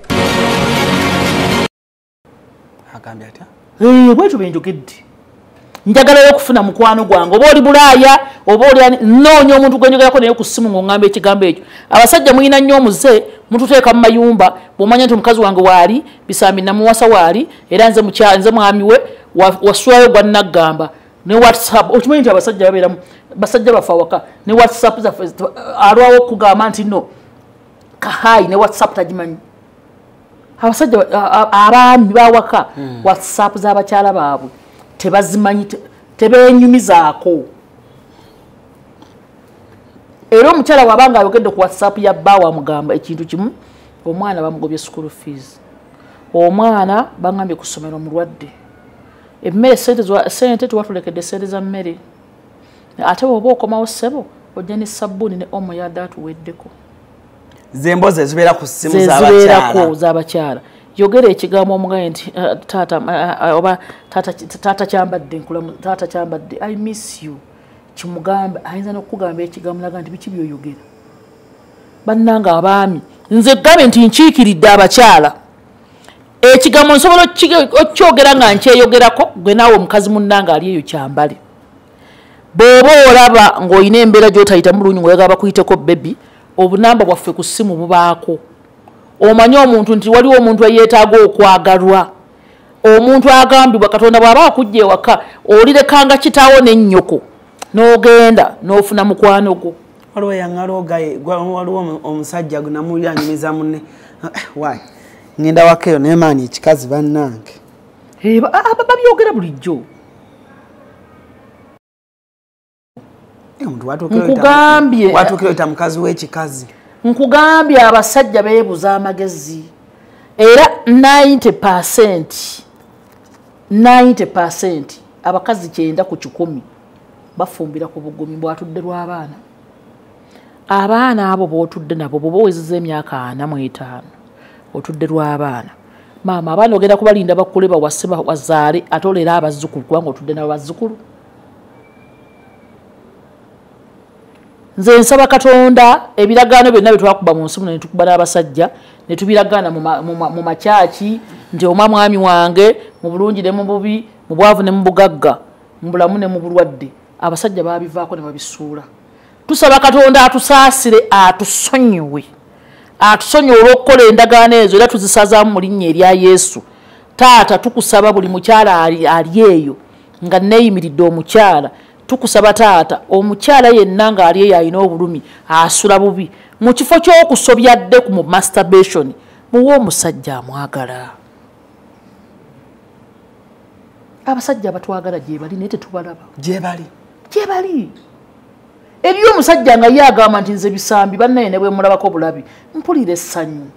Agambye atya? Bwetyo bwe njogedde. Njagalayo okufuna mukwano gwange, oba oli Bulaaya oba oli nnoonya omuntu gwe njogerako naye ku ssimu ng'oŋŋamba ekigambo ekyo. Abasajja mulina nnyo omuze, mututeeka mu mayumba, bw'omanya nti omukazi wange waali, Bisambi namuwasa waali, era nze nze mwami we wasulayo gwa nnaggamba. Ne WhatsApp, okimanyi nti abasajja babeeramu, basajja bafa waka, ne WhatsApp zaffe alwawo okugamba nti no kahayi ne WhatsApp tagimanyi. Abasajja abaami bawaka WhatsApp z'abakyala baabwe tebazimanyi, tebeenyumizaako. Era omukyala bw'abanga ayogedde ku WhatsApp ya bba wamugamba ekintu kimu, omwana bamugobye school fees. Omwana bangambye ku ssomero mulwadde. Emmere sente tuwatulekedde sente za mmere. Ate bw'oba okomawo ssebo ojja ne sabbuuni ne omo yadde atuweddeko. Z'emboozi ezibeera ku ssimu z'abakyala. Z'abakyala. Yogera ekigambo omugaye nti taata oba taata kyambadde nkulamu taata kyambadde I miss you. Kimugambe ayinza n'okugamba ekigambo naga nti biki by'oyogera. Bannange abaami nze gambe nti nkiikiridde abakyala. Ekigambo nsobola okyogera nga nkyeyogerako gwe naawe omukazi munnange ali eyo kyambale. Bw'oba olaba ng'olina embeera gy'otayitamu bulungi ng'oyagala bakuyiteko baby, obunamba bwaffe ku ssimu bubaako. Omanye omuntu nti waliwo omuntu eyeetaaga okwagalwa. Omuntu agambibwa Katonda bw'aba akujja ewaka olirekanga kitaawo n'ennyoko n'ogenda n'ofuna mukwano gwo. Waliwo yaŋŋala waliwo omusajja namuwulira anyumiza munne. Why? Ngenda waka eyo naye maani ekikazi bannange. Babyogera bulijjo. Nkugambye watuukira oyita mukazi w'ekikazi. Nkugambye abasajja beebuza amagezi. Era 90% abakazi 90 ku 100 bafumbira ku bugumi bwatudde lw'abaana. Abaana abo b'otudde nabo bw'oba owezezza emyaka 45 otudde lw'abaana. Maama abaana ogenda kubalinda bakule bawase bazaale ate olera abazzukulu kubanga otudde nabo bazzukulu. Nze nsaba Katonda ebiragaano byonna bye twakuba mu nsi muno ne tukuba n'abasajja ne tubiragaana mu makyaki nti oma mwami wange mu bulungi ne mu bubi, mu bwavu ne mu bugagga, mu bulamu ne mu bulwadde, abasajja baabivaako ne babisuula. Tusaba Katonda atusaasire atusonyiwe. Atusonyiwe olw'okukola endagaano ezo era tuzisazaamu mu linnya erya Yesu. Taata tukusaba buli mukyala ali eyo nga neeyimiridde omukyala. Tukusaba taata omukyala yenna ng'ali eyo alina obulumi asula bubi mu kifo ky'okusobya dde ku mu masturbation muwe omusajja amwagala. Abasajja abatwagala gye bali naye tetubalaba. Gye bali. Gye bali. Eriyo omusajja nga ye agamba nti nze bisambi bannaye ne bwe mulabako bulabi mpulira essanyu.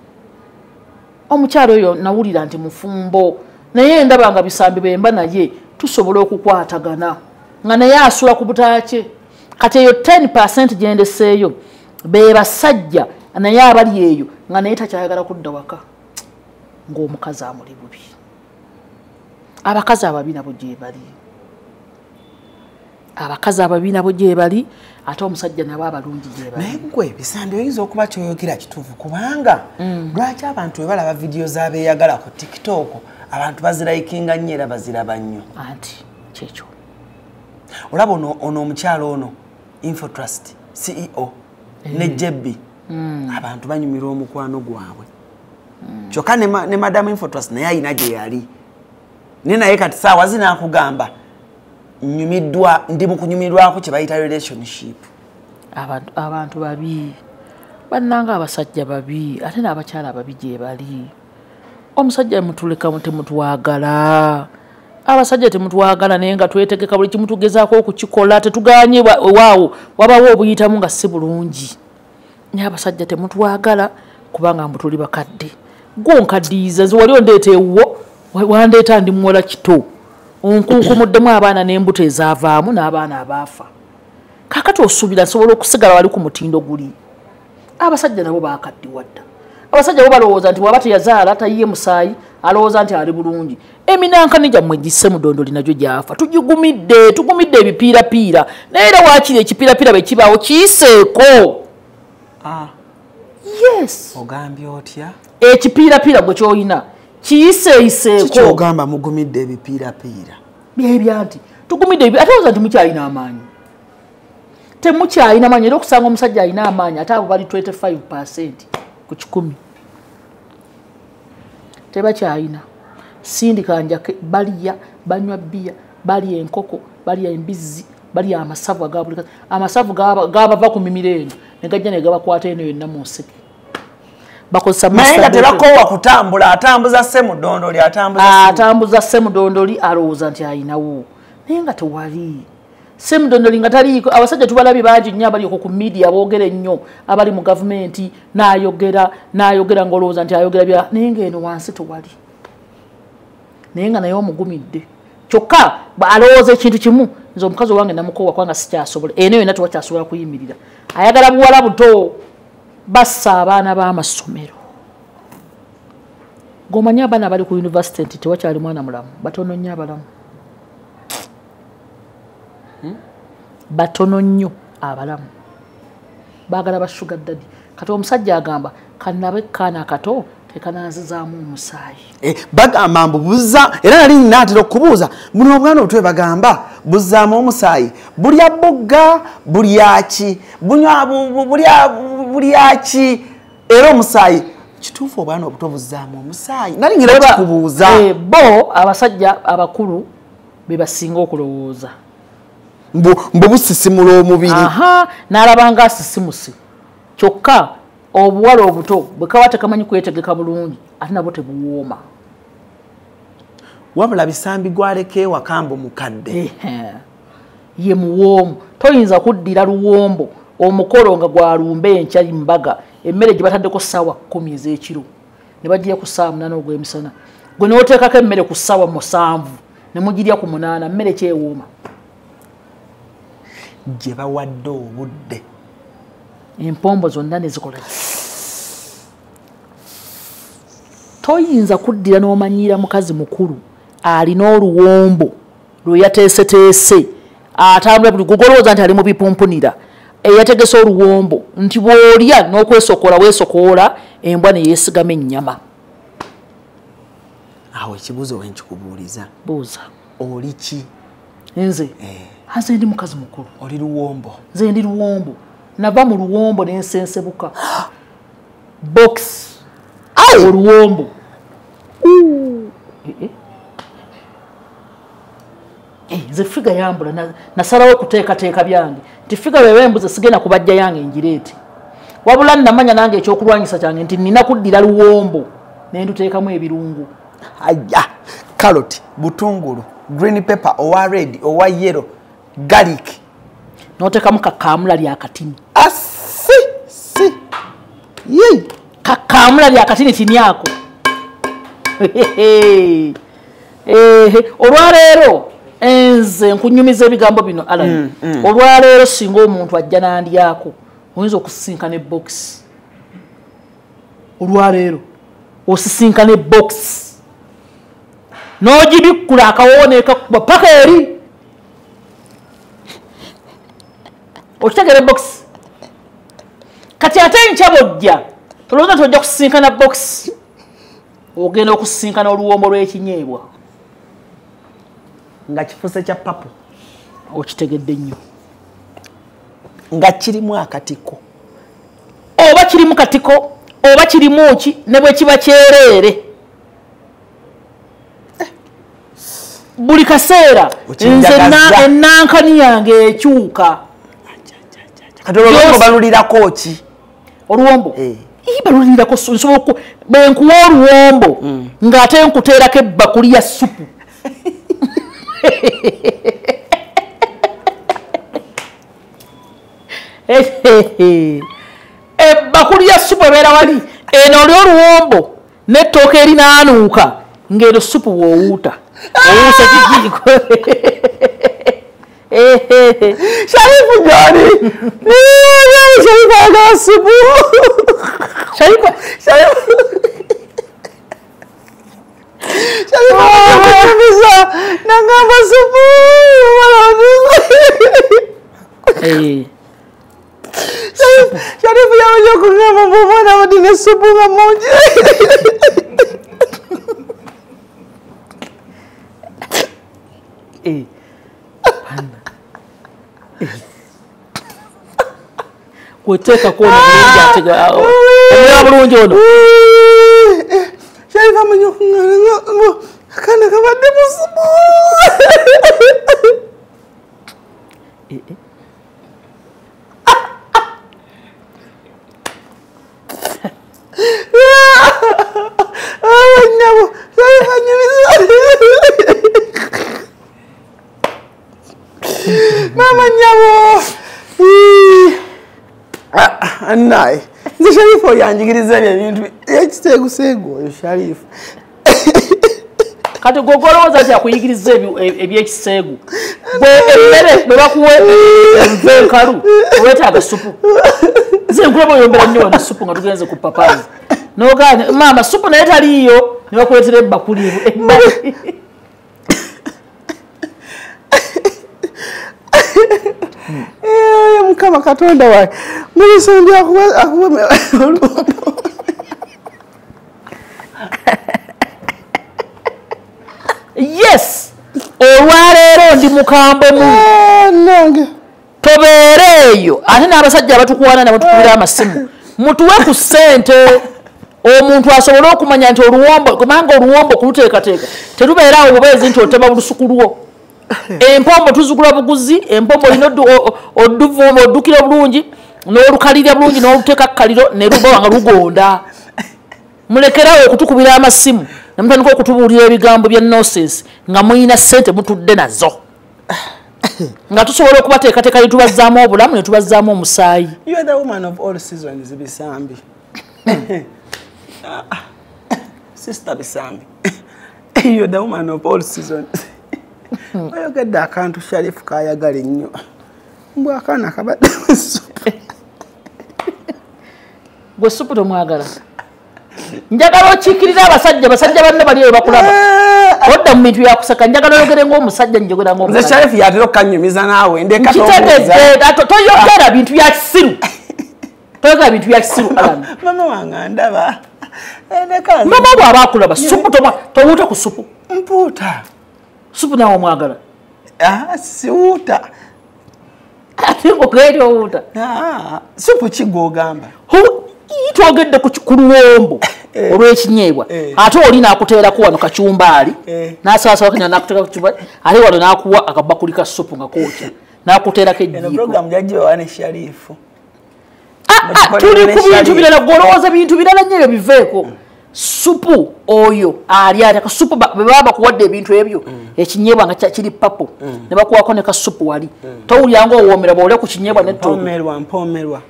Omukyala oyo nawulira nti mufumbo naye ndaba nga bisambi bwe mba naye tusobola okukwatagana. Nga naye asula ku butaakye. Kati eyo 10% gyendeseeyo be basajja naye abali eyo nga naye takyayagala kudda waka ng'omukazi amuli bubi. Abakazi ababi nabo gye bali. Abakazi ababi nabo gye bali ate omusajja nabo abalungi gye bali. Naye ggwe bisambi oyinza okuba kyoyogera kituufu kubanga lwaki abantu bwe balaba vidiyo z'abeeyagala ku TikTok abantu bazirayikinga nnyo era baziraba nnyo. Anti kyekyo. Olaba ono omukyalo ono Infotrust CEO ne Jebbi abantu banyumirwa omukwano gwabwe. Kyokka ne Madam Infotrust naye alina gye yali. Ne naye kati saawa zinaakugamba nyumiddwa ndi mu kunyumirwako kye bayita relationship. Abantu babi bannanga abasajja babi ate n'abakyala babi gye bali. Omusajja mutuleka temutwagala. Abasajja temutwagala naye nga twetegeka buli kimu tugezaako okukikola tetuganye waawo wabawo obuyitamu nga si bulungi. Naye abasajja temutwagala kubanga mbu tuli bakadde. Gwo nkaddiyiza nze wali ondeeta ewuwo wandeeta ndi muwala kito. Onkunkumuddemu abaana n'embuto ezaavaamu n'abaana abaafa. Kaakati osuubira nsobola okusigala wali ku mutindo guli. Abasajja nabo baakaddiwa dda. Abasajja bo balowooza nti bw'aba teyazaala tayiye musaayi alowooza nti ali bulungi. Eminankani gyammwe gisse mudondoli nagyo gyafa. Tugigumidde, tugumidde ebipiirapiira. Naye era waakiri ekipiirapiira bwe kibaawo kiyiseeko. Yes. Ogambye otya? Ekipiirapiira gwe ky'olina kiyiseeyiseeko. Kiki ogamba mugumidde ebipiirapiira? Byebya nti tugumidde ate olowooza nti mukyalina amaanyi. Temukyalina maanyi era okusanga omusajja alina amaanyi ate abo bali 25% ku 100. Tebakyalina. Sindika njake balya, banywa bbiya, balya enkoko, balya embizzi, balya amasavu aga buli kati. Amasavu gabava ku mimiro eno ne gajja ne gabakwata eno yonna mu nseke. Bakozesa naye nga tebakoowa kutambula, atambuza ssemudondoli, atambuza ssemudondoli alowooza nti ayinawo naye nga tewali. Ssemudondoli nga taliiko. Abasajja tubalabye bangi nnyo abali okwo ku media boogera ennyo, abali mu gavumenti n'ayogera n'ayogera ng'olowooza nti ayogera bya naye ng'eno wansi tewali. Naye nga naye omugumidde. Kyokka alowooza ekintu kimu, nze omukazi owange namukoowa kubanga sikyasobola. Eno yonna tewakyasobola kuyimirira. Ayagala buwala buto, bassa abaana b'amasomero. G'omanyi abaana bali ku university nti tewakyali mwana mulamu, batono nnyo abalamu. Batono nnyo abalamu. Baagala ba sugar daddy. Kati omusajja agamba kannabe kaana akato tekananzizaamu omusaayi. Bagamba mbu buzza, era nali nnaatera okubuuza buno obwana obutwe bagamba buzzaamu omusaayi, bulya bugga, bulya ki, bunywa bulya ki, era omusaayi. Kituufu obwana obuto buzzaamu omusaayi? Nali ngira kikubuuza. Bo abasajja abakulu be basinga okulowooza mbu busisimula omubiri. Aha, n'alaba nga asisimuse. Kyokka obuwala obuto bwe kaba tekamanyi kwetegeka bulungi ate nabwo tebuwooma. Wabula bisambi gwaleka ewaka mbu mukadde. Ye muwoomu. Toyinza kuddira luwombo omukolo nga gwalumba enkya mbaga, emmere gye bataddeko ssaawa 10 ez'ekiro ne bagirya ku ssaawa 8 ogw'emisana, gwe n'oteekako emmere ku ssaawa 7 ne mugirya ku 8, mmere kyewooma. Gye bawadde obudde empombo zonna ne zikola. Toyinza kuddira n'omanyiira mukazi mukulu alina oluwombo lwe yateeseteese, atambula buli gugolowooza nti ali mu bipumpunira, eyategese oluwombo nti bw'olya n'okwesokoola weesokoola embwa ne yeesigama ennyama. Awo ekibuuzo we nkikubuuliza. Buuza. Oli ki? Nze? Nze ndi mukazi mukulu. Oli luwombo? Nze ndi luwombo. Nava mu luwombo ne nsensebuka. Box. Oluwombo. Nze figa yambula, nasalawo okuteekateeka byange nti figa bwe embuze sigenda kubajja yange ngireete. Wabula nnamanya nange ekyokulwanyisa kyange nti nnina kuddira luwombo ne nduteekamu ebirungo. Aya, carrot, butungulu, green pepper, owa red, owa yellow, garlic. N'oteekamu kakamulali akatini. Asi, si. Yee. Kakamulali akatini tini ako. Olwaleero nze nkunyumiza ebigambo bino Alan. Olwaleero singa omuntu ajja n'andyako oyinza okusisinkana ebokisi. Olwaleero osisinkana ebokisi n'ogibikkula akawoowo n'ekakuba paka eri. Okitegeera ebokisi? Kati ate enkya bw'ojja tolowooza nti ojja kusisinkana bokisi, ogenda okusisinkana oluwombo lw'ekinyeebwa nga kifuuse kya papo. Okitegedde nnyo. Nga kirimu akatiko. Oba kirimu katiko oba kirimu ki, ne bwe kiba kyereere. Buli kaseera nze ennankani yange ekyuka. Kati oluwombo balulirako ki? Oluwombo? Balulirako nsobola bwe nkuwa oluwombo ng'ate nkuteerako ebbakuli ya ssupu. Ebbakuli ya ssupu ebeera wali eno oli oluwombo n'ettooke erinaanuuka ng'eno ssupu bw'owuuta owuusa kijiiko. Sharifu gy'oli. Sharifu ayagala ssupu. Sharifu Sharifu ayagala nangamba ssupu. Sharifu yabadde okugamba mbu omwana abadde ne ssupu nga mungi. Kweteekako ono bulungi ate omulaba bulungi ono. Sharifu amanyi okuŋŋaana akaana kabadde mu ssupu. Nnyabo, Sharifu anyumiza. Maama nnyabo. Naye nze Sharifu oyo anjigiriza ebyo ebintu ekiseeguseegu oyo Sharifu. Kati gogolowooza nti akuyigiriza ebyekiseegu bwe emmere bwe bakuwa enva enkalu weetaaga supu. Nze nkulaba oyombera nnyo wano supu nga tugenze ku papazi nogaana maama supu naye taliiyo ne bakuleetera ebbakuli ebbali. Mukama Katonda wange mulisondi akuwe oluwombo. Yes, olwaleero ndi mukambwe mu tobeere eyo ate n'abasajja abatukwana nabo tukubira amasimu mutuwe ku ssente omuntu asobole okumanya nti oluwombo kubanga oluwombo kuluteekateeka terubeeraawo bubeezi nti otema bulusuku lwo. Empombo tuzigula buguzi, empombo olina oduvuma oddukira bulungi n'olukalirya bulungi n'oluteeka kkaliro ne luba nga lugonda. Mulekerawo okutukubira amasimu ne mutandika okutubuulira ebigambo bya nonsense nga muyina ssente mutudde nazo nga tusobola okubateekateeka ne tubazzaamu obulamu ne tubazzaamu omusaayi. You are the woman of all seasons, Bisambi. Sister Bisambi, you are the woman of all seasons. Oyogedde akantu Sharifu kayagala ennyo mbw akaana kabadde supu. Gwe supu tomwagala. Njagala okiikirira abasajja basajja banne bali eyo bakulaba odda mu bintu byakusaka. Njagala oyogere ng'omusajja njogera ng'omusajja. Nze Sharifu yatera okukanyumiza naawe ndeka tobuuza. Toyogera bintu bya kisiru. Toyogera bintu bya kisiru Alan. Mama wange andaba. Mama bw'aba akulaba supu towuuta ku supu. Mpuuta. Supu nawe omwagala? Siwuuta. Ate ng'ogenda owuuta. Supu ki gw'ogamba? Twogedde ku luwombo olw'ekinyeebwa ate oli n'akuteerako wano kacyumbaali n'asalaasala kenya n'akuteeka ku cyumbaali ate wano n'akuwa akabakuli ka supu nga kookya n'akuteerako ejjiiko. Eno programu jajjiwa ne Sharifu. Tuli ku bintu birala gw'olowooza bintu birala nnyo ebyo biveeko. Supu oyo ali atya kasupu bwe baba bakuwadde ebintu ebyo ekinyeebwa nga kiri papo ne bakuwako ne kasupu wali towulira ng'owoomera bw'olya ku kinyeebwa n'ettooke. Mpomerwa mpomerwa.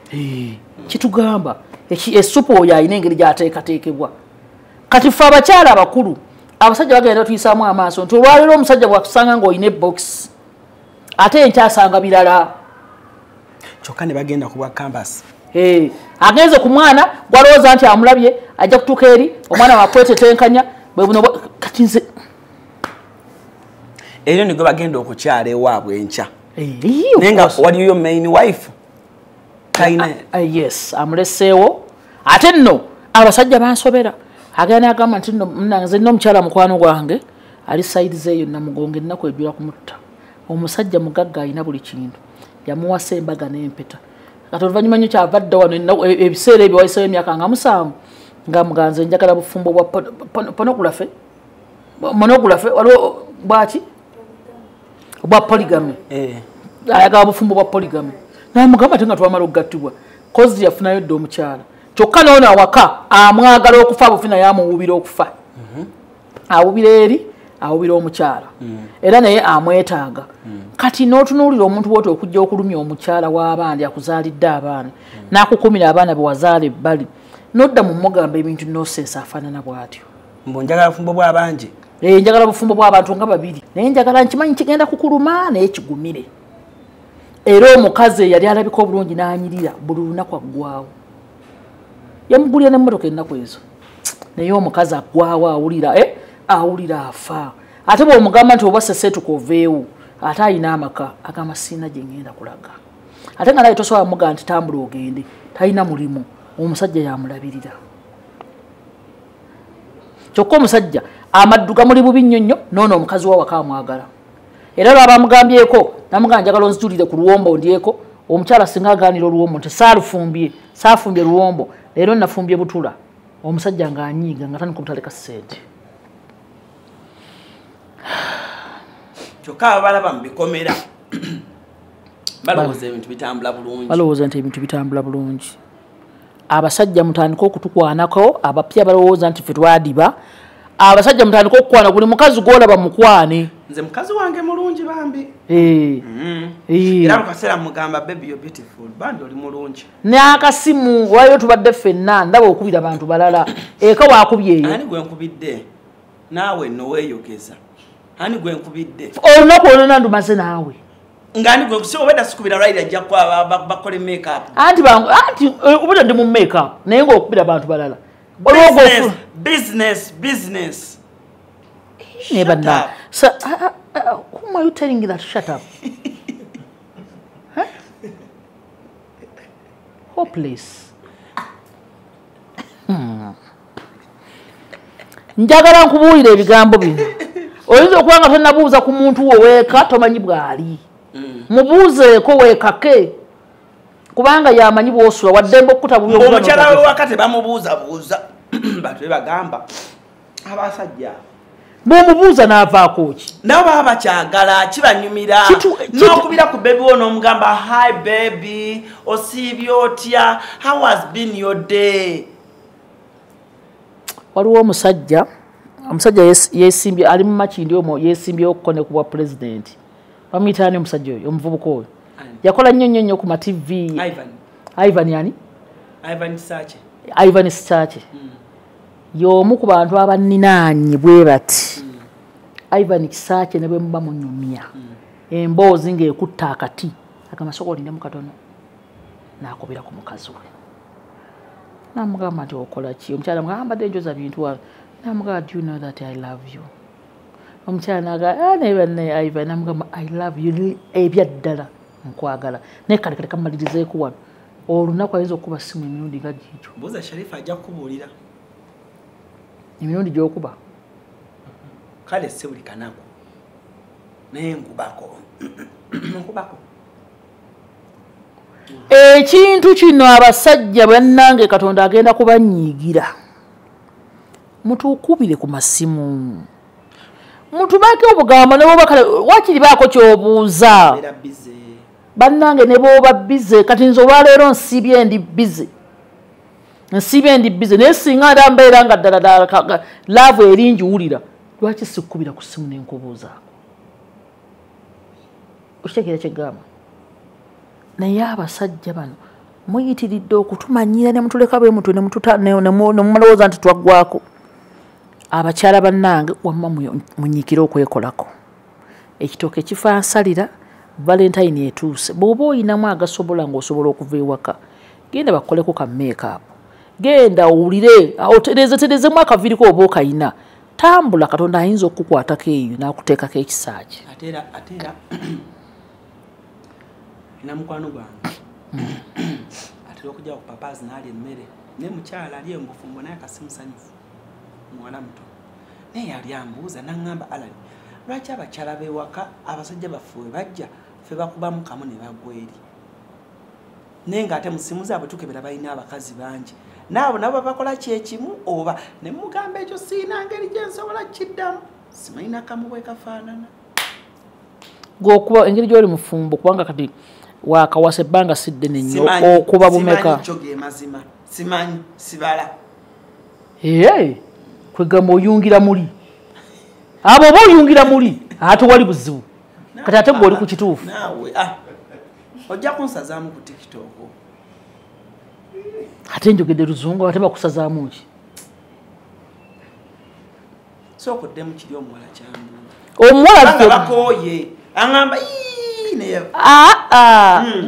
Kitugamba esupu oyo alina engeri gy'ateekateekebwa. Kati ffe abakyala abakulu abasajja bagenda tuyisaamu amaaso nti olwaleero omusajja bw'akusanga ng'olina ebokisi ate enkyasanga birala. Kyokka ne bagenda ku bwa campus. Agenze ku mwana gwalowooza nti amulabye ajja kutuuka eri omwana wakwetetenkanya bwe buno kati nze eryo nigwe bagenda okukyala ewaabwe enkya naye nga waliyo main wife talina. Yes, amuleseewo ate nno abasajja bansobera agenda n'agamba nti nno nze nno omukyala mukwano gwange ali sayidi zeeyo Namugongo ennaku ejjula kumutta. Omusajja mugagga alina buli kintu yamuwasa embaga n'empeta. Kati oluvannyuma nnyo kyava dda wano ebiseera ebyo wayiseewo emyaka nga 7 nga muganze njagala bufumbo bwa pornography monography waliwo bwaki bwa polygamy. Ayagala bufumbo bwa polygamy namugamba ate nga twamala okugattibwa kozi yafunayo dda omukyala kyokka n'ono awaka amwagala okufa bufi naye amuwubira okufa. Awubira eri awubira omukyala era naye amwetaaga. Kati n'otunuulira omuntu bw'oti okujja okulumya omukyala w'abandi akuzaalidde abaana n'akukumira abaana be wazaala ebbali n'odda mu mugamba ebintu nonsense afaanana bw'atyo. Mbu njagala bufumbo bw'abangi. Njagala bufumbo bw'abantu nga babiri naye njagala nkimanyi kigenda kukuluma naye kigumire. Era omukazi eyali alabika obulungi n'anyirira buli lunaku aggwawo. Yamugulira n'emmotoka ennaku ezo naye omukazi aggwawo awulira awulira afa. Ate bw'omugamba nti oba seseetuka oveewo ate alina amaka agamba sirina gye ngenda kulaga. Ate nga naye tosobola mugamba nti tambula ogende talina mulimu omusajja yamulabirira. Kyokka omusajja amaddu gamuli bubi nnyo nnyo n'ono omukazi w'awaka amwagala. Era lwaba amugambyeko namugamba njagala onzijulire ku luwombo ndyeko omukyala singa agaanira oluwombo nti saalufumbye saafumbye luwombo leero nafumbye butula omusajja ng'anyiiga nga tandika obutaleka ssente. Kyokka abalaba mu bikomera balowooza ebintu bitambula bulungi. Balowooza nti ebintu bitambula bulungi. Abasajja mutandika okutukwanako abapya balowooza nti ffe twadiba. Abasajja mutandika okukwana buli mukazi gw'olaba mukwane. Nze mukazi wange mulungi bambi. Era mukaseera mugamba baby you're beautiful bambi oli mulungi. N'akasimu waliyo tubadde ffenna ndaba okubira bantu balala eka waakubye eyo. Ani gwe nkubidde? Naawe nno weeyogeza. Ani gwe nkubidde? Olunaku olwonna ndumaze naawe. Nga ani gwe si obedda sikubira Raila ajja kuba bakole make-up. Anti anti obedda ndi mu make-up naye ng'okubira abantu balala. Business, business. Never know. So, whom are you telling that shut up? Huh? Hopeless. Njagala nkubuulire ebigambo bino. Oyinza okuba nga tonnabuuza ku muntu wo weeka tomanyi bw'ali. Mubuuzeeko weekake. Kubanga yamanyi bw'osula waddembe okkuta bubi. Omukyala we waka tebamubuuzabuuza. Bantu be bagamba abasajja. Bw'omubuuza n'avaako ki? Nabo baba bakyagala kibanyumira. N'okubira ku baby wo n'omugamba hi baby, osiibye otya, how has been your day? Waliwo omusajja yeesimbye ali mu Makindye omwo yeesimbyewo okuko ne ku bwa pulezidenti. Bamuyita ani omusajja oyo omuvubuka oyo? Yakola nnyo nnyo nnyo ku ma TV. Ivan. Ivan yani? Ivan Kisaakye. Ivan Kisaakye. Y'omu ku bantu abanninaanye bwe bati. Ivan Kisaakye ne bwe muba munyumya. Emboozi ng'ekutta akati. Agamba sooka olindemu katono. N'akubira ku mukazi we. N'amugamba nti okola ki? Omukyala amugamba mbadde njoza bintu wano. N'amugamba do you know that I love you? Omukyala n'agamba naye bannaye Ivan. N'amugamba I love you ebya ddala nkwagala. Naye kale kale kamalirizeeko wano. Olunaku ayinza okukuba ssimu emirundi nga giigyo. Mbuuza Sharifa ajja kukubuulira. Emirundi gy'okuba. Kale si buli kanaku. Naye nkubako. Nkubako. Ekintu kino abasajja bannange Katonda agenda kubanyiigira. Mutuukubire ku masimu. Mutubaako obugambo ne bw'oba kale waakiri baako ky'obuuza. Bannange ne bw'oba busy kati nze olwaleero nsiibye ndi busy. Nsiibye ndi busy naye singa nda mbeera nga ddala ddala love eri ngiwulira. Lwaki sikkubira ku ssimu ne nkubuuzaako? Okitegeera kye ggamba? Naye abasajja bano muyitiridde okutumanyira ne mutuleka bwe mutwe ne mulowooza nti twaggwako. Abakyala bannange wamma munyiikire okwekolako. Ekitooke kifansalira Valentine etuuse. Bw'oba oyinamu agasobola ng'osobola okuva ewaka, genda bakukoleko ka make-up. Genda owulire, otereezetereezemu akaviiriko oba okayina. Tambula Katonda ayinza okukukwatako eyo n'akuteekako ekisa kye. Ate era nina mukwano gwange atera okujja ku papaazi n'alya emmere naye mukyala ali embufumbo naye kasi musanyufu muwala muto naye yali ambuuza n'aŋŋamba Alan lwaki abakyala b'ewaka abasajja baffe we bajja ffe bakubamu kamu ne bagwa eri naye ng'ate mu ssimu zaabwe tukebera balina abakazi bangi naabo nabo bakola kyekimu oba ne mugamba ekyo siina ngeri gye nsobola kukiddamu simanyi nakamu bwe kafaanana. Gw'okuba engeri gy'oli mufumbo kubanga kati wakawasa ebbanga si ddene nnyo okuba bumeka. Simanyi kyo ge mazima simanyi sibala. Ee kwegamba oyungira muli. Abo oba oyungira muli ate wali buzibu. Kati ate gwe oli ku kituufu. Naawe ojja kunsazaamu ku TikTok. Ate njogedde luzungu ate bakusazaamu ki? Sooka oddemu kiri omuwala kyambuuza. Omuwala bakooye aŋŋamba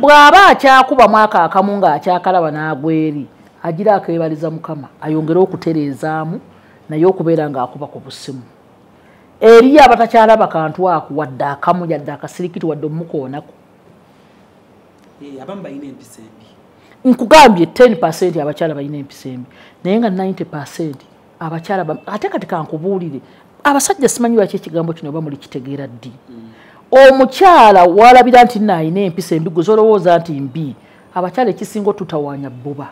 bw'aba akyakuba mwaka akamu ng'akyakalaba n'agwa eri agira akeebaliza Mukama ayongere okutereezaamu naye okubeera ng'akuba ku busimu. Eriyo abatakyalaba kantu ako wadde akamu yadde akasirikiti wadde omukoonako. Abamu balina empisa embi. Nkugambye 10% abakyala balina empisa embi naye nga 90% abakyala ate kati kankubuulire abasajja simanyi lwaki ekigambo kino oba mulikitegeera ddi. Omukyala walabira nti nno alina empisa embi gwe z'olowooza nti mbi abakyala ekisinga otutawaanya bbuba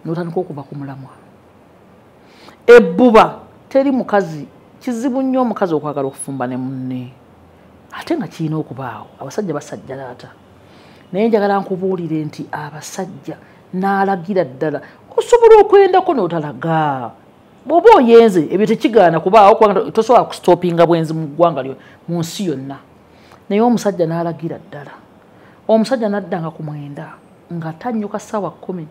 n'otandika okuva ku mulamwa. Ebbuba teri mukazi kizibu nnyo omukazi okwagala okufumba ne munne ate nga kirina okubaawo abasajja basajjalaata. Naye njagala nkubuulire nti abasajja n'alagira ddala osobola okwendako n'otalaga. Bw'oba oyenze ebyo tekigaana kubaawo kubanga tosobola kusitopinga bwenzi mu ggwanga lyo mu nsi yonna. Naye omusajja n'alagira ddala. Omusajja n'addanga ku 9 nga tannyuka ssaawa 10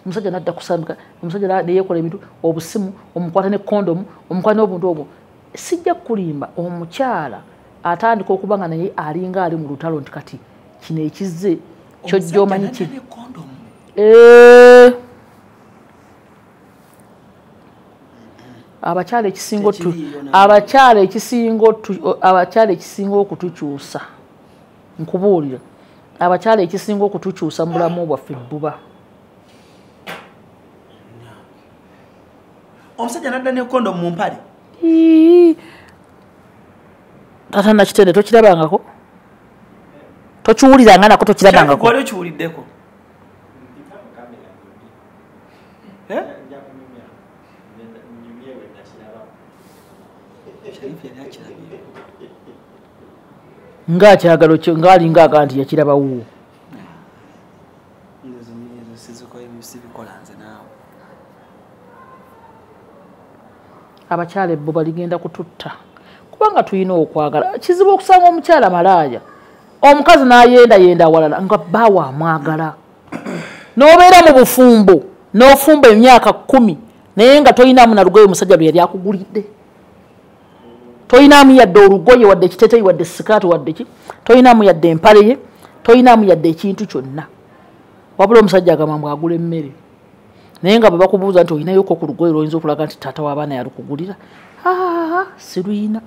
Omusajja nadda kusambika, omusajja neyekola ebintu, obusimu, omukwata ne kondomu, omukwata n'obuntu obwo. Sijja kulimba, omukyala atandika okuba nga naye alinga ali mu lutalo nti kati kino ekizze kyojja omanyi ki. Abakyala ekisinga okutukyusa, nkubuulira, abakyala ekisinga okutukyusa mu bulamu bwaffe bbuba. Omusajja nadda ne kondomu mu mpale. Tata Nakitende tokirabangako? Tokiwuliranga nako tokirabangako? Wali okiwuliddeko? Ng'akyagalo ng'alinga aga nti yakiraba wuwo. Abakyala ebbuba ligenda kututta kubanga tulina okwagala. Kizibu okusanga omukyala malaaya, omukazi n'ayendayenda awalala nga bbaawe amwagala, n'obeera mu bufumbo n'ofumba emyaka 10 naye nga toyinaamu na lugoye omusajja lwe yali akugulidde, toyinaamu yadde olugoye wadde ekiteeteeyi wadde sikaati wadde ki, toyinaamu yadde empale ye, toyinaamu yadde ekintu kyonna. Wabula omusajja agamba mbu agula emmere, naye nga bwe bakubuuza nti olinayoko ku lugoye lw'oyinza okulaga nti taata w'abaana yalukugulira, siruyina.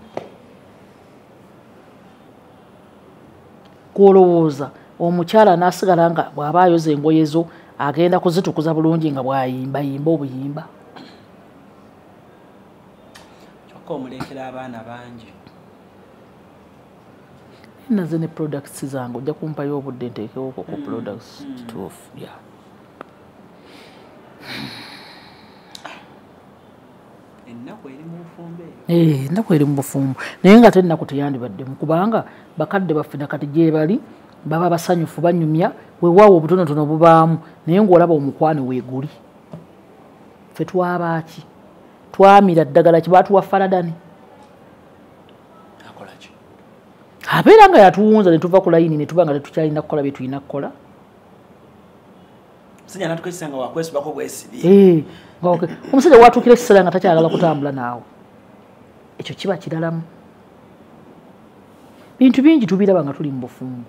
Gw'olowooza omukyala n'asigala nga bw'aba ayoza engoye zo agenda kuzitukuza bulungi nga bw'ayimbayimba obuyimba. Kyokka omulekera abaana bangi. Naze ne products zange ojja kumpayo obudde nteekewo ku products kituufu. Ennaku eri mu bufumbo eyo. Ennaku eri mu bufumbo, naye nga tennaku teyandibaddemu kubanga bakadde baffe nakati gye bali baba basanyufu banyumya, weewaawo obutonotono bubaamu, naye ng'olaba omukwano weeguli. Ffe twabaaki? Twamira ddagala ki? Baatuwa faladani. Abeera nga yatuwunza ne tuva ku layini ne tuba nga tetukyalina kukola bye tulina kukola. Omusajja n'atuuka ekiseera nga wakwesibako bwesibi. Omusajja watuukira ekiseera nga takyagala kutambula naawe, ekyo kiba kiralamu. Bintu bingi tubiraba nga tuli mu bufumbo,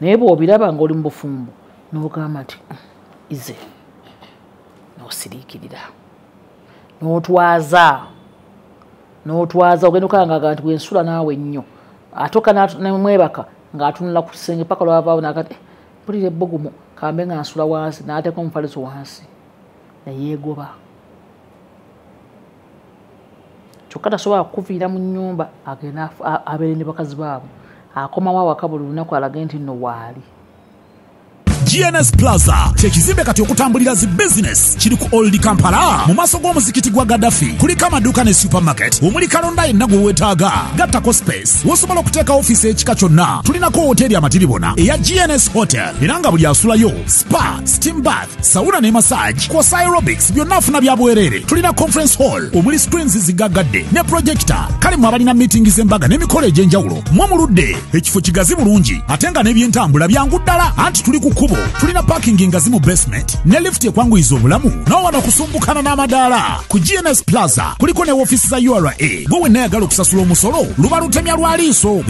naye bw'obiraba ng'oli mu bufumbo n'ogamba nti ize, n'osiriikirira, n'otwaza, ogenda okangaga nti bwensula naawe nnyo, atoka nemwebaka ng'atunula ku kisenge paka lwavaawo n'agamba nti mpulira ebbugumu kambe nga nsula wansi, n'ateeka omufaliso wansi neyeegoba. Kyokka tasobola kukuviira mu nnyumba agenda abeere ne bakazi baabwe, akomawo awaka buli lunaku alage nti nno waali. GNS Plaza kyekizimbe kati okutambulira zi business kiri ku Old Kampala mu maaso g'omuzikiti gwa Gaddafi. Kuliko amaduuka ne supermarket omuli kalonda yenna gwe weetaaga, gattako space wosobola okuteeka ofiisi ekika kyonna. Tulinako woteeri amatiribona eya GNS Hotel era nga buli asulayo spa, steam bath, sauna ne massage kwosa aerobics byonna afuna bya bwereere. Tulina conference hall omuli screens zigaggadde ne projector. Kale mwe abalina meeting z'embaga n'emikolo egy'enjawulo mwe muludde. Ekifo kigazi bulungi ate nga n'ebyentambula byangu ddala anti tuli ku kkubo. Tulina parking ngazi mu basement ne lift ekwanguyiza obulamu n'owano okusumbukana n'amadaala. Ku GNS Plaza kuliko ne woofiisi za URA. Gwe wenna ayagala okusasula omusolo luba lutemya lwa liiso.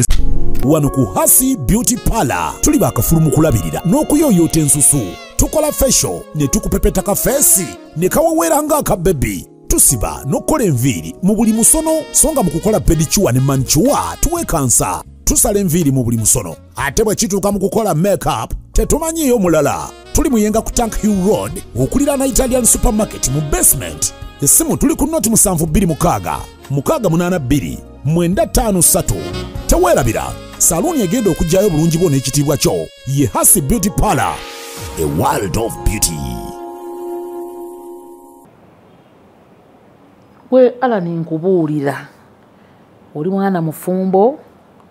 Wano ku Hasi Beauty Parlor tuli bakafulu mu kulabirira n'okuyooyoota ensusu. Tukola facial ne tukupepeta ka feesi ne kawewera ng'akabebi. Tusiba n'okukola enviiri mu buli musono, so nga mu kukola pedicure ne manicure tuwekansa. Tusala enviiri mu buli musono, ate bwe kituuka mu kukola makeup tetumanyiiyo mulala. Tuli Muyenga ku Tank Hill Road okuliraana Italian Supermarket mu basement. Essimu tuli ku noti 726 682 953. Teweerabira, saluuni egenda okuggyayo obulungi bwo n'ekitiibwa kyo ye Hasi Beauty Parlor, a world of beauty. We Alan nkubuulira, oli mwana mufumbo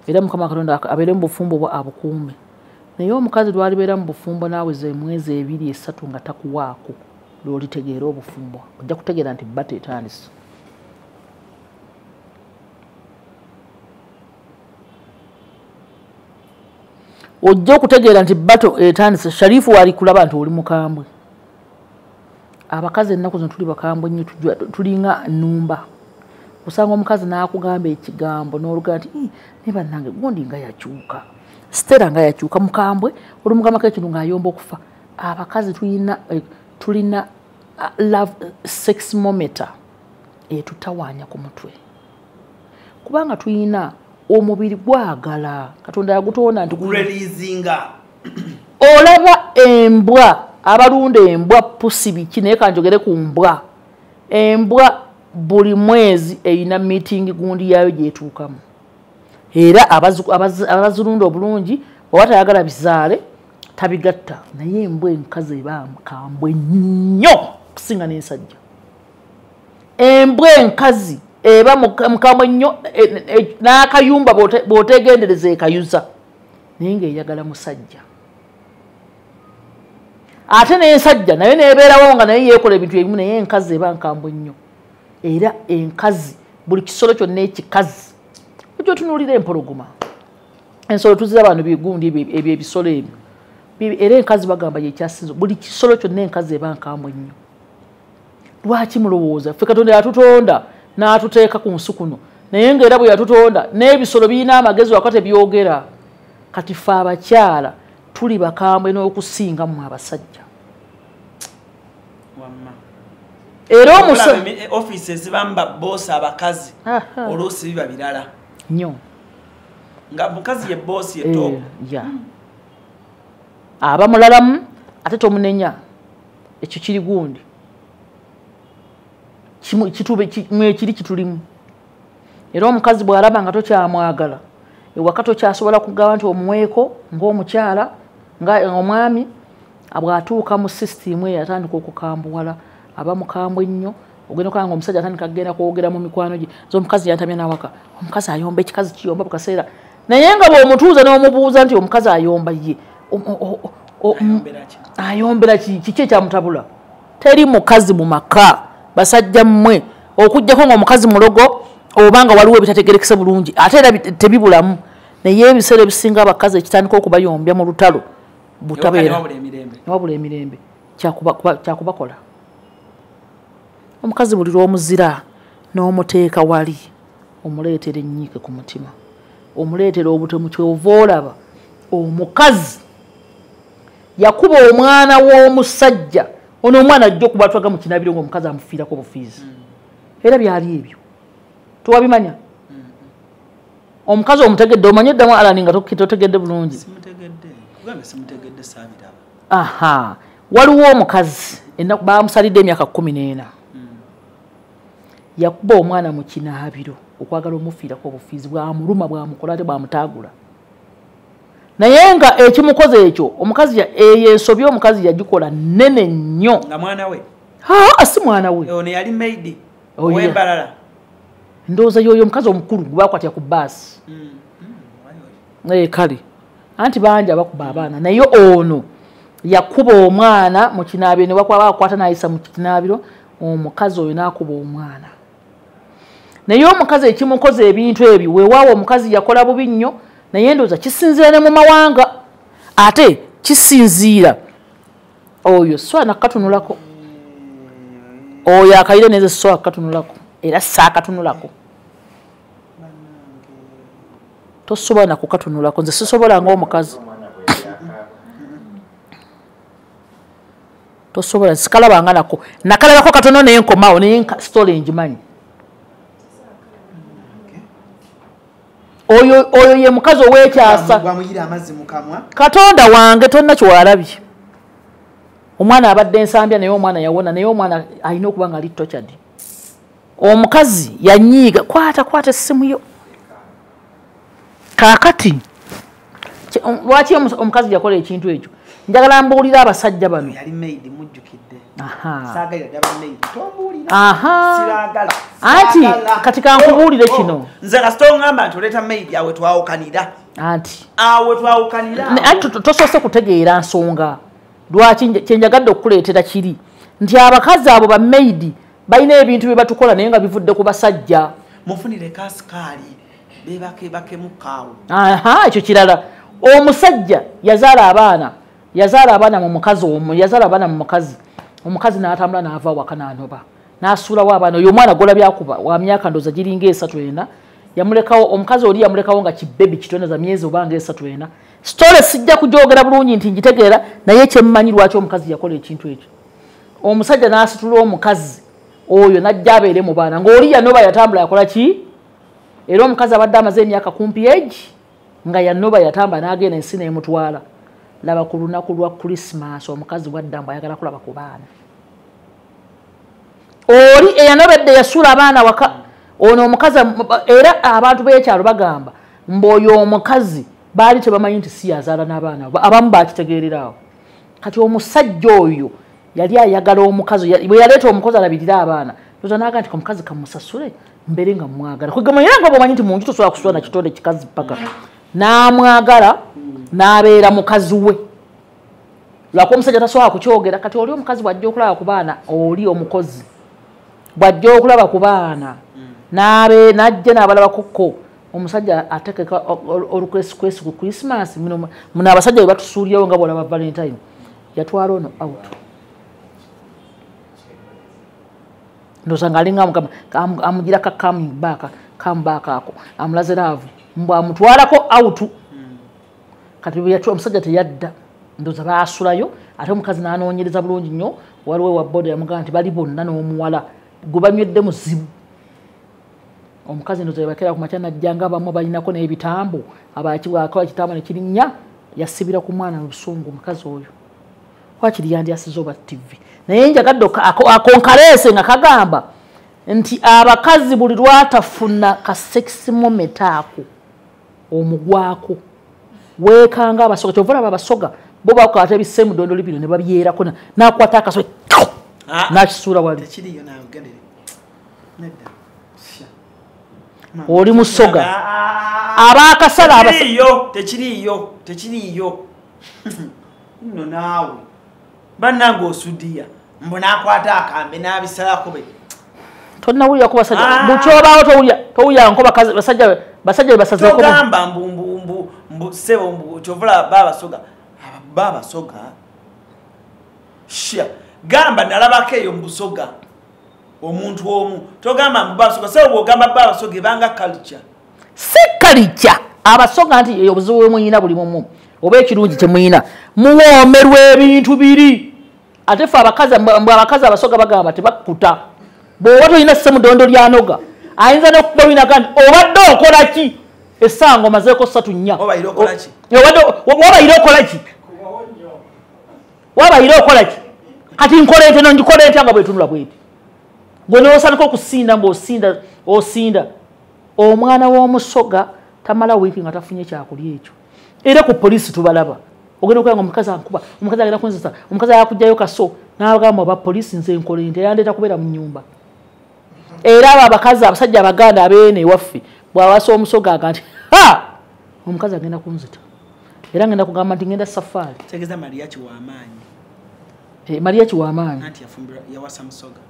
era Mukama Katonda abeere mu bufumbo bwo abukuume. Naye omukazi lwalibeera mu bufumbo naaweza emwezi 2 3 nga takuwaako, lw'olitegeera obufumbo ojja kutegeera nti bba tetandise. Ojja okutegeera nti bato etandise. Sharifu wali kulaba nti oli mukambwe. Abakazi ennaku zino tuli bakambwe nnyo, tulinga nnumba. Osanga omukazi n'akugamba ekigambo n'oluga nti ne bannange gundi nga yakyuka, Stella nga yakyuka mukambwe, olumugambako ekintu ng'ayomba okufa. Abakazi tulina love sexmometer etutawaanya ku mutwe, kubanga tulina omubiri gwagala. Katonda yagutonda nti gureleasinga. Olaba embwa, abalunda embwa pusi biki, naye kanjogere ku mbwa. Embwa buli mwezi erina meeting gundi yaayo gyetuukamu, era abazirunda obulungi bw'aba tayagala bizaale tabigatta. Naye embwa enkazi eba mukambwe nnyo okusinga n'ensajja. Embwa enkazi eba mukambwe nnyo, n'akayumba bw'oteegendereza ekayuza, naye ng'eyagala musajja. Ate n'ensajja nayo neebeerawo nga naye yeekola ebintu ebimu, naye enkazi eba nkambwe nnyo. Era enkazi buli kisolo kyonna ekikazi ojja otunuulira empologoma, ensolo tuziraba bano bigundi ebyo ebisolo ebyo, era enkazi bagamba yekyasinze. Buli kisolo kyonna enkazi eba nkambwe nnyo. Lwaki mulowooza ffe Katonda yatutonda n'atuteeka ku nsi kuno, naye ng'era bwe yatutonda n'ebisolo birina amagezi wakati ebyogera. Kati ffe abakyala tuli bakambwe n'okusinga mmwe abasajja. Era ofiisi ezibamu babboosi abakazi oluusi biba birala nnyo, nga mukazi ye bboosi ye top aba mulalamu ate tomunenya. Ekyo kiri gundi mwekiri kitulimu. Era omukazi bw'alaba nga tokyamwagala ewaka, tokyasobola kugamba nti omuweeko ng'omukyala nga omwami, bw'atuuka mu sisitimu eyo atandika okukambuwala, aba mukambwe nnyo. Ogenda okulaba nga omusajja atandika kugenda kwogera mu mikwano gye, nze omukazi yantamya n'awaka, omukazi ayomba, ekikazi kiyomba bu kaseera. Naye nga bw'omutuuza n'omubuuza nti omukazi ayomba ye ayombera ki, kiki ekyamutabula? Teri mukazi mu maka basajja mmwe, okuggyako ng'omukazi mulogo oba nga waliwo ebitategerekese bulungi, ate era tebibulamu. Naye ebiseera ebisinga abakazi ekitandika okubayombya mu lutalo butabeera wabula emirembe kyakubakola. Omukazi buli lw'omuzira n'omuteeka wali, omuleetera ennyiike ku mutima, omuleetera obutemu. Kyova olaba omukazi yakuba omwana w'omusajja, ono omwana ajja okubatwaga mu kinabiro ng'omukazi amufiirako bufiizi. Era byali ebyo tewabimanya. Omukazi omutegedde, omanye eddamu Alani nga totegedde bulungi. Aha, waliwo omukazi bamusalidde emyaka 14, yakuba omwana mu kinaabiro okwagala omufiirako obufiizi, bwamuluma bwamukola ate bwamutaagula. Naye nga ekimukoze ekyo omukazi eyo ensobi omukazi yagikola nnene nnyo. Nga mwana we? Si mwana we. Ono yali maid ow'Embalala. Ndowooza y'oyo omukazi omukulu gwe bakwatira ku bbaasi. Kale anti bangi abakuba abaana, naye ono yakuba omwana mu kinaabiro, ne bakwata n'ayisa mu kinaabiro, omukazi oyo n'akuba omwana. Naye omukazi ekimukoze ebintu ebyo, weewaawo omukazi yakola bubi nnyo, naye ndowooza kisinziira ne mu mawanga, ate kisinziira oyo so anakatunulako, oyo akayire neze so akatunulako, era saakatunulako. Tosobola nakukatunulako, nze sisobola ng'omukazi. Tosobola, sikalabanga nako. Nakalabako katono naye nkomawo, naye story ngimanyi. Oyo ye mukazi ow'ekyasa. Katonda wange tonna kyewalabye. Omwana abadde ensambya, naye omwana yawona, naye omwana alina okuba nga ali tortured. Omukazi yanyiiga, kwata kwata essimu yo. Kaakati lwaki omukazi yakola ekintu ekyo? Njagala mbuulira abasajja bano. Yali maid mujjukidde. Aha. Saagalira ddala maid. Tombuulira. Aha. Siraagala. Anti kati kankubuulire kino. Nze kasita oŋŋamba nti oleeta maid awe twawukanira. Anti. Awe twawukanira. Anti tosoose kutegeera nsonga. Lwaki kye njagadde okukuleetera kiri nti abakazi abo ba maid balina ebintu bye batukola naye nga bivudde ku basajja. Mufunire kasikaali bebakebakemukaawo. Aha, ekyo kirala. Omusajja yazaala abaana, yazaala abaana mu mukazi omu, yazaala abaana mu mukazi. Omukazi n'atambula n'ava waka n'anoba. N'asuulawo abaana. Oyo omwana gw'olabye akuba wa myaka ndowooza giringa 3 4. Yamulekawo omukazi oli yamulekawo nga kibebi kitono za myezi obanga 3 4. Story sijja kujogera bulungi nti njitegeera naye kyemmanyi lwaki omukazi yakola ekintu ekyo. Omusajja n'asitula omukazi oyo n'ajja abeere mu baana ng'oli yanoba yatambula yakola ki? Era omukazi abadde amaze emyaka kumpi egi nga yanoba yatamba n'agenda ensi n'emutwala. Laba ku lunaku lwa Christmas omukazi wadda mbu ayagala kulaba ku baana. Oli eyanobedde yasuula abaana waka. Ono omukazi era abantu b'ekyalo bagamba mbu oyo omukazi baali tebamanyi nti si yazaala n'abaana abamu bakitegeerera awo. Kati omusajja oyo yali ayagala omukazi bwe yaleeta omukozi alabirira abaana toza n'agamba nti omukazi kamusasule mbeere nga mmwagala. Kwegamba era nga bw'omanyi nti mu nju tosobola kusula na kitonde kikazi paka. N'amwagala n'abeera mukazi we. Lwaki omusajja tasobola kukyogera. Kati oli omukazi bw'ajja okulaba ku baana oli omukozi bw'ajja okulaba ku baana n'abe n'ajja n'abalabakokko omusajja atekeka olukwesikwesi ku Christmas muno abasajja bwe batusuulirawo nga bw'olaba Valentine yatwala ono out. Ndowooza ng'alinga amugamba amugira ka coming back come back ako amulaze love mbw amutwalako out. Kati bwe yatwala omusajja teyadda ndowooza baasulayo ate omukazi n'anoonyereza bulungi nnyo waliwo wa boda yamugamba nti bali bonna n'omuwala gwe banywedde muzibu. Omukazi ndowooza yabakera ku makya n'ajja nga abamu balinako n'ebitambo abakiwaako ekitambo ne kirinnya yasibira ku mwana mu busungu omukazi oyo. Wakiri yandyasiza oba TV. Naye njagadde akonkaleese nga kagamba nti abakazi buli lwatafuna ka sex moment ako omugwako weekanga abasoga kyova olaba abasoga bo bakwata ebisemudondoli bino ne babyerako n'akwata akaso n'akisuula wali. Oli musoga abakasala tekiriiyo tekiriiyo nno naawe bannange osudiya mbu n'akwata akambe n'abisalako be tonnawulira ku basajja bukyobaawo towulira nko basajja be basazeeko togamba mbu ssebo mbu kyovula baabasoga sha gamba nalabako eyo mu Busoga omuntu omu togamba mbu baabasoga ssebo bw'ogamba baabasoga ebanga culture si culture abasoga nti eyo obuzibu bwe muyina buli mumu oba ekirungi kye muyina muwoomerwa ebintu biri. Ate ffe abakazi abakazi abasoga bagamba tebakkuta bw'oba tolina ssemudondo lyanoga ayinza n'okukuba binaga nti obadde okola ki essanga omazeeko 3 4 wabayire okola ki wabayire okola ki kati nkola ente no ngikola ente nga bwetunula bweti gwe n'osandika okusinda ng'osinda osinda. Omwana w'omusoga tamala wiiki nga tafunye kyakulya ekyo. Era ku poliisi tubalaba ogenda okulaba nga omukazi ankuba omukazi agenda kunzisa omukazi akujjayo kaso n'agamba aba poliisi nze nkola ente yandeeta kubeera mu nnyumba. Era abo abakazi abasajja abaganda abeene ewaffe bw'awasa omusoga aga nti ha omukazi agenda kunzita era ngenda kugamba nti ngenda safaari. Tegeeza Mariachi w'amaanyi. Mariachi w'amaanyi anti yafumbirwa yawasa musoga.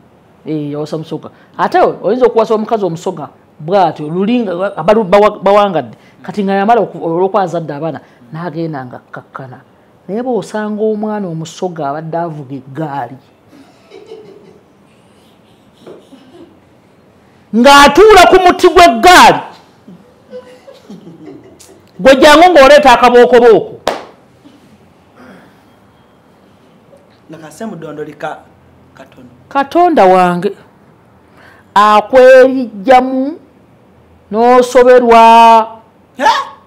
Yawasa musoga. Ate oyinza okuwasa omukazi omusoga bw'atyo lulinga bawangadde kati nga yamala olw'okwazadde abaana n'agenda nga akkakkana. Naye bw'osanga omwana omusoga abadde avuga eggaali ng'atuula ku muti gw'eggaali gwe jangu ng'oleeta akabookobooko nga kasemudondoli katono. Katonda wange akwerijjamu n'osoberwa.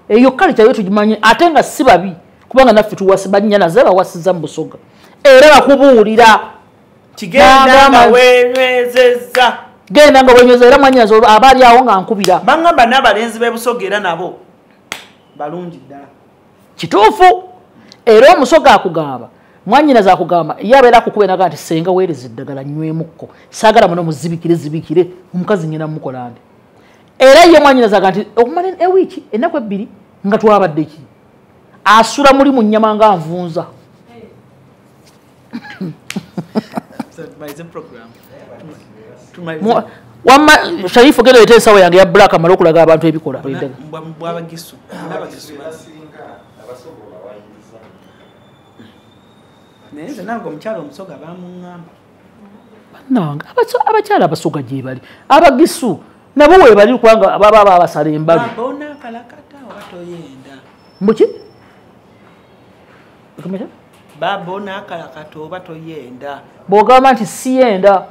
Eyo kale kyayo tugimanye ate nga si babi kubanga naffe tuwasi bannyanaze bawasiza mu Busoga era bakubuulira kigenda nga wenywezezza genda nga wenyweza era mwannyinaze aba ali awo nga nkubira. Bangamba n'abalenzi b'e Busoga era nabo balungi ddala kituufu. Era omusoga akugamba mwannyinaze akugamba ye abeera akukuba naga nti ssenga weereza eddagala nywemukko saagala muno muzibikire zibikire omukazi ngenda mmukola nti. Era ye mwannyinaze aga nti okumala ewiiki ennaku 2 nga twabadde ki asula muli mu nnyama nga nvunza. Wamma Sharifu genda oleete ensawo yange ya black amale okulaga abantu ebikola. Naye nze nange omukyala omusoga bamuŋŋamba. Bannange abakyala abasoga gye bali, abagisu nabo weebali kubanga baba babasala embalu. Bona akalakata oba toyenda. Mbuki? Babona akalakata oba toyenda. Bw'ogamba nti siyenda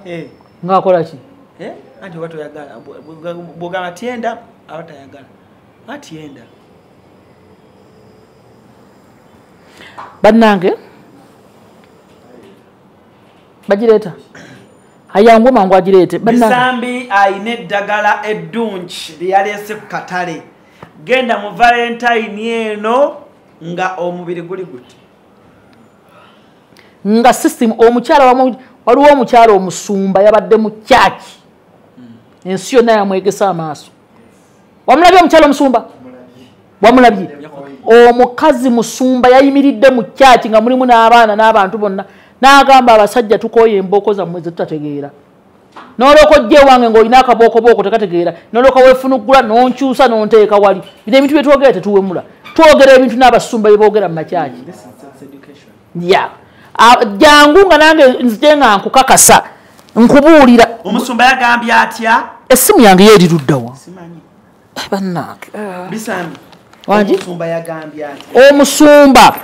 ng'akola ki? Anti oba toyagala, bw'ogamba tiyenda aba tayagala. Atiyenda. Bannange bagireeta ayangu mangu agireete. Bisambi ayina eddagala eddungi lye yaleese ku katale. Genda mu Valentine eno nga omubiri guli guti. Nga system omukyala waliwo omukyala omusumba yabadde mu kyaki. Ensi yonna yamwegesa amaaso. Wamulabye omukyala omusumba? Wamulabye? Omukazi musumba yayimiridde mu kyaki nga mulimu n'abaana n'abantu bonna. N'agamba abasajja tukooye embooko zammwe ze tutategeera. N'olwoka ojja ewange ng'olina akabookoboko tekategeera. N'olwoka weefunuggula n'onkyusa n'onteeka wali. Bino ebintu bye twogera tetuwemula. Twogera ebintu n'abasumba bye boogera mu makyaki. Yeah. Jangu nga nange nzije nga nkukakasa nkubuulira. Omusumba yagambye atya? Essimu yange ye eri ludda wa? Simanyi. Bannange. Bisambi. Wangi? Omusumba yagambye atya? Omusumba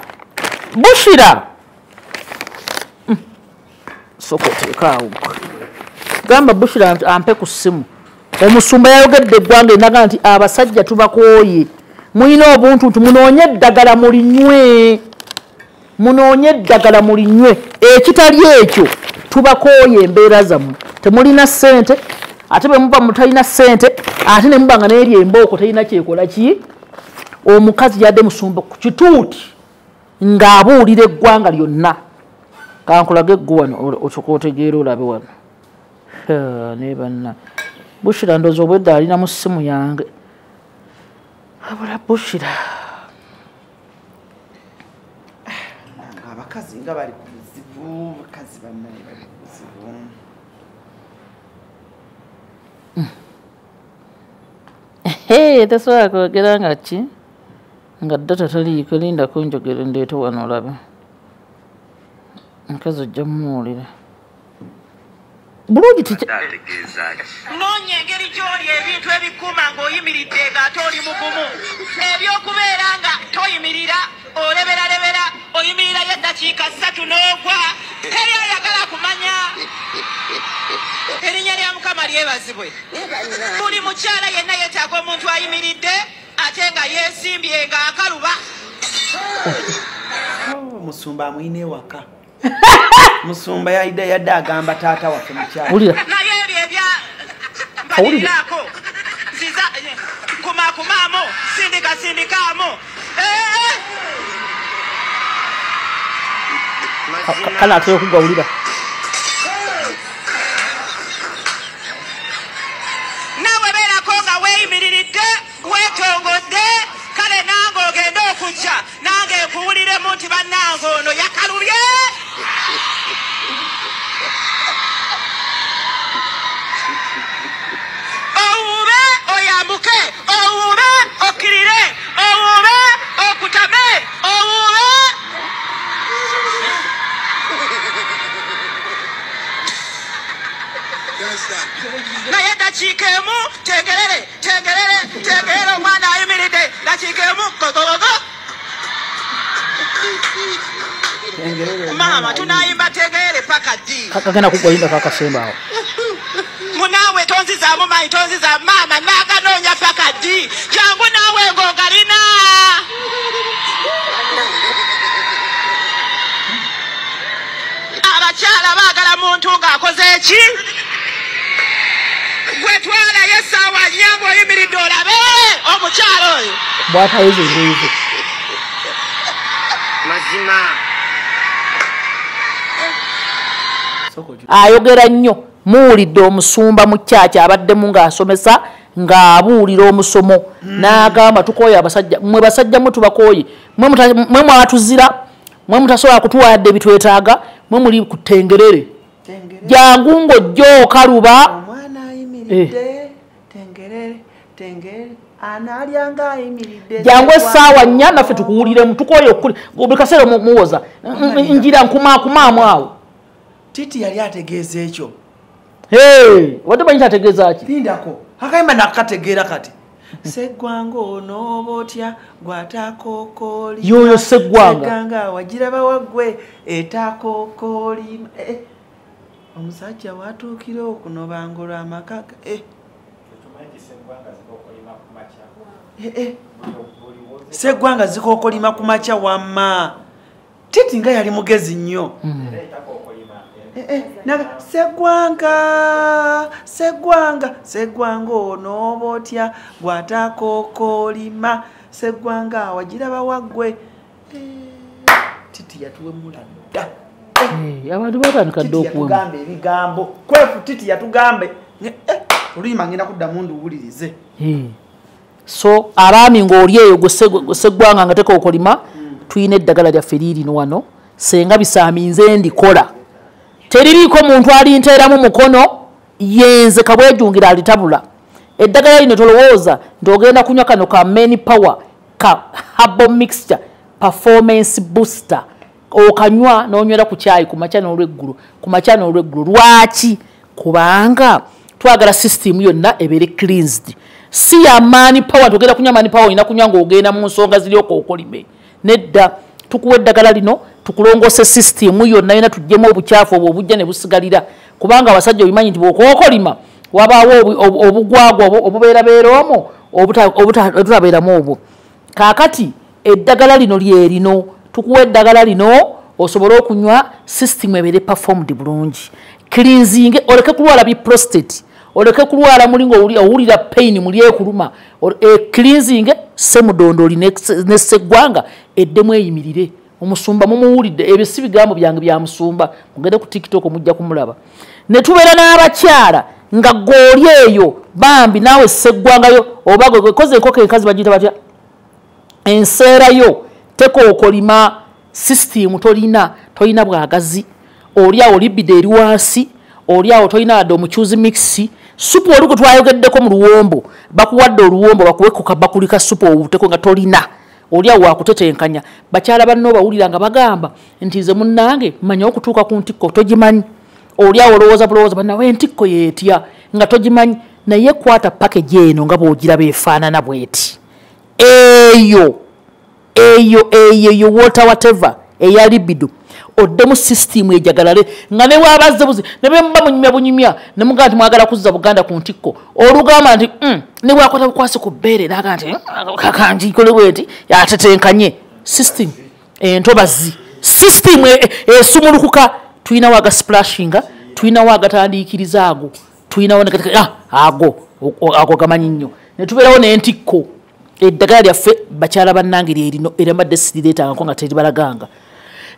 Bushira. Soko oteekaawo. Gamba Bushira ampe ku ssimu. Omusumba yayogedde eggwanga enaga nti abasajja tubakooye. Mulina obuntuntu munoonye eddagala mulinywe. Munoonye eddagala mulinywe. Ekitali ekyo tubakooye embeera zammwe. Temulina ssente, ate bwe muba mutalina ssente, ate ne muba nga n'eri embooko terina kyekola ki? Omukazi yadde musumba ku kituuti ng'abuulira eggwanga lyonna. Kankulage eggu wano osooka otegeere olabe wano. Naye banna Bushira ndowooza obwedda alina mu ssimu yange. Wabula Bushira. Abakazi nga bali ku buzibu, abakazi bannaye bali ku buzibu. Tasobola kwogera nga ki? Nga data taliiko, lindako njogere ndeete wano olabe. Mukazi ojja mumuwulira. Bulungi Noonya engeri gy'oli ebintu ebikuuma ng'oyimiridde ng'ate oli mugumu. Ebyokubeera nga toyimirira, oleberalebera, oyimirirayo eddakiika 3 n'ogwa. Teri ayagala kumanya. Erinnya lya Mukama lyebazibwe. Buli mukyala yenna yeetaaga omuntu ayimiridde ate nga yeesimbye ng'akaluba. Omusumba amuyina ewaka. Musumba yadde agamba taata waffe mukyala. Naye ebyo ebya mbaliraako nziza kumakumaamu sindika sindikaamu. Kale atera okugwa wulira. Naawe beerako nga weeyimiriridde weetongodde kale nange ogende okujja nange nkuwuliremu nti bannange ono yakalubye. Owuube oyambuke, owuube okkirire, owuube okutame, owuube. Naye ddakiika emu tegerere tegerere tegerere omwana ayimiridde ddakiika emu gogogogo. Maama tunayimba tegerere paka ddi? Kagenda kugwa linda kakasemba awo. Munaawe tonzizaamu maanyi tonzizaamu maama naaganoonya paka ddi? Jangu naawe ng'ogalina. Abakyala baagala muntu ng'akoze eki? Gwe twalayo essaawa nnya ng'oyimiridde olabe omukyala oyo. Bw'ataweza engoye ze. Mazima. Ayogera nnyo. Muwulidde omusumba mu kyaki abaddemu ng'asomesa ng'abuulira omusomo n'agamba tukooye abasajja mmwe basajja mmwe tubakooye mmwe mwatuzira mmwe mutasobola kutuwadde ebitwetaaga mmwe muli ku tengerere jangu ng'ojja okaluba. Omwana ayimiridde tengerere tengerere. Analya ayimiridde. Jangu essaawa 4 naffe tukuwuliremu, tukooye buli kaseera muwoza njira nkumakumaamu awo. Titi yali ategeeza ekyo. Wadde manyi kyategeeza ki? Lindako akayimba nakategeera kati. Seggwanga onooba otya gw'atakookoolima. Yoyo Seggwanga. Seggwanga wagiraba waggwe etakookoolima. Omusajja watuukira okunoba ng'olw'amaka. Seggwanga zikookolima ku makya wamma. Titi nga yali mugezi nnyo. Seggwanga, Seggwanga, Seggwanga onooba otya gw'atakookolima. Seggwanga wagiraba waggwe. Titi yatuwemula dda. Abantu batandika dda okuwemula. Titi yatugamba ebigambo. Kwefu Titi yatugambe. Oluyimba ngenda kuddamu nduwulirize. So abaami ng'oli eyo Seggwanga nga tekookolima, tulina eddagala lyaffe liirino wano. Senga Bisaami nze ndikola. Teririiko muntu alinteeramu mukono, yenze kabwejungira alitabula. Eddagala lino tolowooza nti ogenda kunywa kano ka main power ka herbal mixture performance booster. Okanywa n'onywera ku kyayi ku makya n'olweggulo, ku makya n'olweggulo. Lwaki? Kubanga twagala system yonna ebeere cleansed. Si ya maani power, togenda kunywa maani power, olina kunywa ng'ogenda mu nsonga ziri okookolime. Nedda, tukuwa eddagala lino tukulongose system yonna yonna, tuggyemu obukyafu obwo obujja ne busigalira. Kubanga abasajja obimanyi nti bw'okookolima wabaawo obugwagwa obubeerabeera omwo obutabeeramu obwo. Kaakati eddagala lino lyerino, tukuwa eddagala lino osobole okunywa system ebeere performed bulungi. Cleansing, oleke kulwala bi prostate, oleke kulwala muli ng'owulira pain muli ekuluma. Cleansing semudondoli ne Seggwanga eddemu eyimirire. Omusumba mumuwulidde, ebyo si bigambo byange bya musumba, mugende ku TikTok mujja kumulaba. Ne tubeera n'abakyala nga ggooli eyo bambi naawe Seggwangayo oba gwe koze enkoko enkazi bagiyita batya, enseerayo tekookolima, system tolina, tolina bwagazi, oli awo libido eri wansi, oli awo tolina wadde omukyuzi mix. Supu oli gwe twayogeddeko mu luwombo, bakuwadde oluwombo bakuwe ku kabakuli ka supu owuteko nga tolina, oli awo wakutetenkanya. Bakyala banno bawulira nga bagamba nti nze munnange mmanyi okutuuka ku ntikko togimanyi. Oli awo olowooza bulowooza bannawe entikko yeetya nga togimanyi, naye kwata package eno nga bw'ogiraba efaanana bw'eti. Eyo eyo eyo water whatever eya libido oddemu system ejagalale nga ne wabazze buzi ne bemba munyumya bunyumya ne mugamba nti mwagala kuzza Buganda ku ntikko, olugamba nti ne bwakwata bukwasi ku bbeere n'agamba nti kakanji kole bweti yatetenkanye system entobazi system esumulukuka. Tulinawo aga splashinga, tulinawo agatandiikiriza ago, tulinawo ago gamanyi nnyo. Ne tubeerawo n'entikko. Eddagala lyaffe bakyala bannange lyerino, era mbadde sirireetangako nga teribalaganga.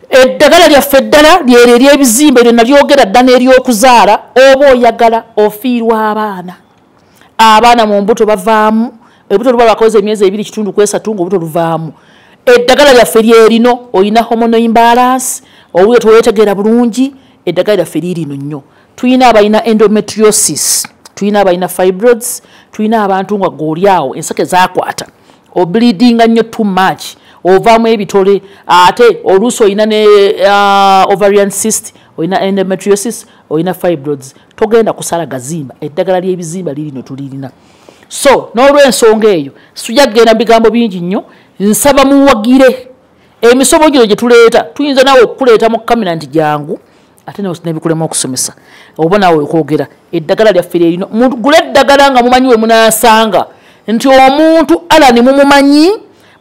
Eddagala lyaffe ddala lyeryo ery'ebizimbe eryo nalyogera dda n'ery'okuzaala. Oba oyagala ofiirwa abaana, abaana mu mbuto bavaamu, obuto luba lwakoze emyezi 2.5 ku 3 ng'obuto luvaamu. Eddagala lyaffe lyerino, olina hormonal imbalance, owulira teweetegeera bulungi, eddagala lyaffe liirino nnyo. Tulina abalina endometriosis, tulina abalina fibroids, tulina abantu nga ggooli awo enseke zaakwata, obleedinga nnyo too much, ovaamu ebitole, ate oluusi olina ne ovarian cyst, olina endometriosis, olina fibroids, togenda kusala gazimba. Eddagala ly'ebizimba lirino tulirina. So n'olw'ensonga eyo sijja kugenda mu bigambo bingi nnyo, nsaba muwagire emisomo gino gye tuleeta. Tuyinza naawe okukuleeta mu kamera nti jangu, ate nebikulema okusomesa oba naawe okwogera. Eddagala lyaffe lyerino, mugule eddagala nga mumanyi we munaasanga nti omuntu Alani mumumanyi.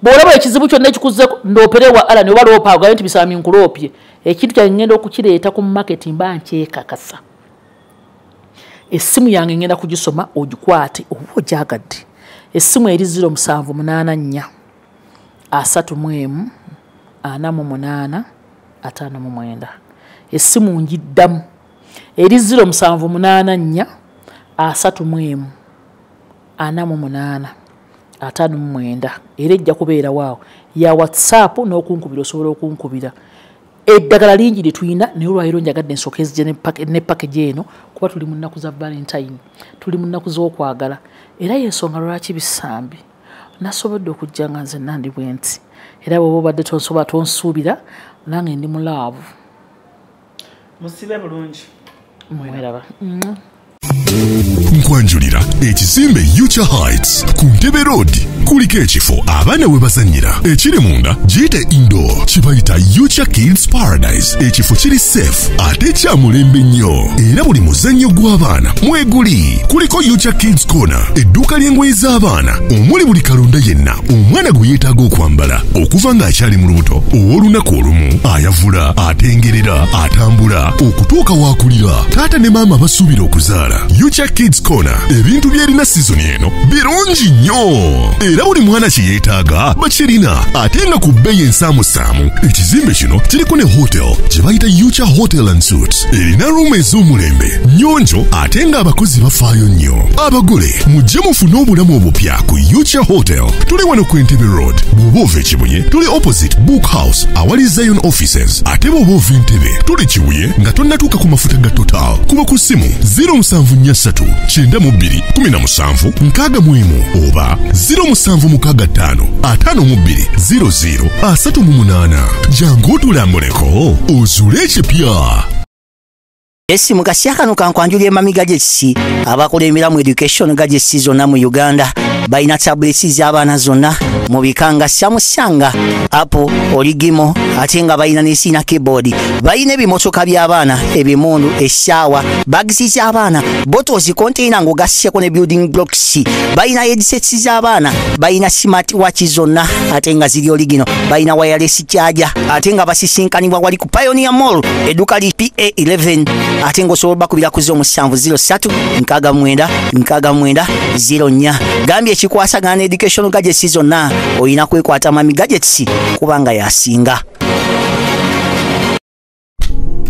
Bw'olaba ekizibu kyonna ekikuzzeko ndooperewa Alani oba loopa ogambe nti Bisaami nkuloopye, ekintu kyange ngenda okukireeta ku market mba nkyekakasa. Essimu yange ngenda kugisoma ogikwate oba ogyagadde. Essimu eri 0784 31 48 59. Essimu ngiddamu eri 0784 31 48 59. Era ejja kubeera waawo ya WhatsApp n'okunkubira, osobola okunkubira. Eddagala lingi lye tulina, naye olwaleero njagadde ensooka ezije ne package eno, kuba tuli mu nnaku za Valentine, tuli mu nnaku z'okwagala. Era y'ensonga lwaki bisambi nasobodde okujja nga nze nandi bwe nti. Era bw'oba obadde tonsobola tonsuubira, nange ndi mu laavu. Musibe bulungi. Mweraba. Nkwanjulira ekizimbe Yucha Heights ku Ntebe Road kuliko ekifo abaana we bazannyira ekiri munda giyite indoor kibayita Yucha Kids Paradise. Ekifo kiri safe ate kya mulembe nnyo era buli muzannyo gw'abaana mweguli. Kuliko Yucha Kids Corner, edduuka ly'engoye z'abaana omuli buli kalonda yenna omwana gwe yeetaaga okwambala okuva ng'akyali mu lubuto, ow'olunaku olumu, ayavula, atengerera, atambula okutuuka waakulira. Taata ne maama basuubira okuzaala. Yucha Kids Corner ebintu byerina sizoni eno birungi nnyo era buli mwana kye yeetaaga bakirina ate nga ku bbeeyi ensaamusaamu. Ekizimbe kino kiriko ne hotel gye bayita Yucha Hotel and Suites, erina ruumu ez'omulembe nnyonjo ate ng'abakozi bafaayo nnyo. Abagole mujje mufune obulamu obupya ku Yucha Hotel. Tuli wano ku Entebbe Road, bw'oba ova e Kibuye tuli opposite Book House awali Zion Offices, ate bw'oba ova Entebbe tuli Kibuye nga tonnatuuka ku mafuta ga Total. Kuba ku ssimu 0743 92 17 61 oba 0765 52 00 38. Jangu otulambuleko ozuule ekipya. Esi mu kaseera kano kankwanjulira Mami Gadgets abakulembera mu education gadgets zonna mu Uganda. Balina tablets z'abaana zonna mu bika nga Samsung, Apple, Origimo, ate nga balina ne sina keyboard. Balina ebimotoka by'abaana, ebimundu, essaawa, bags z'abaana, bottles, container ng'ogasseko ne building blocks. Balina headsets z'abaana, balina smart watch zonna ate nga ziri original. Balina wireless charger ate nga basisinkanibwa wali ku Pioneer Mall, edduuka li PA11, ate ng'osobola bakubira ku 0703 69 69 04. Gambye ekikwasagana education gadgets zonna olina kwekwata Mami Gadgets kubanga yasinga.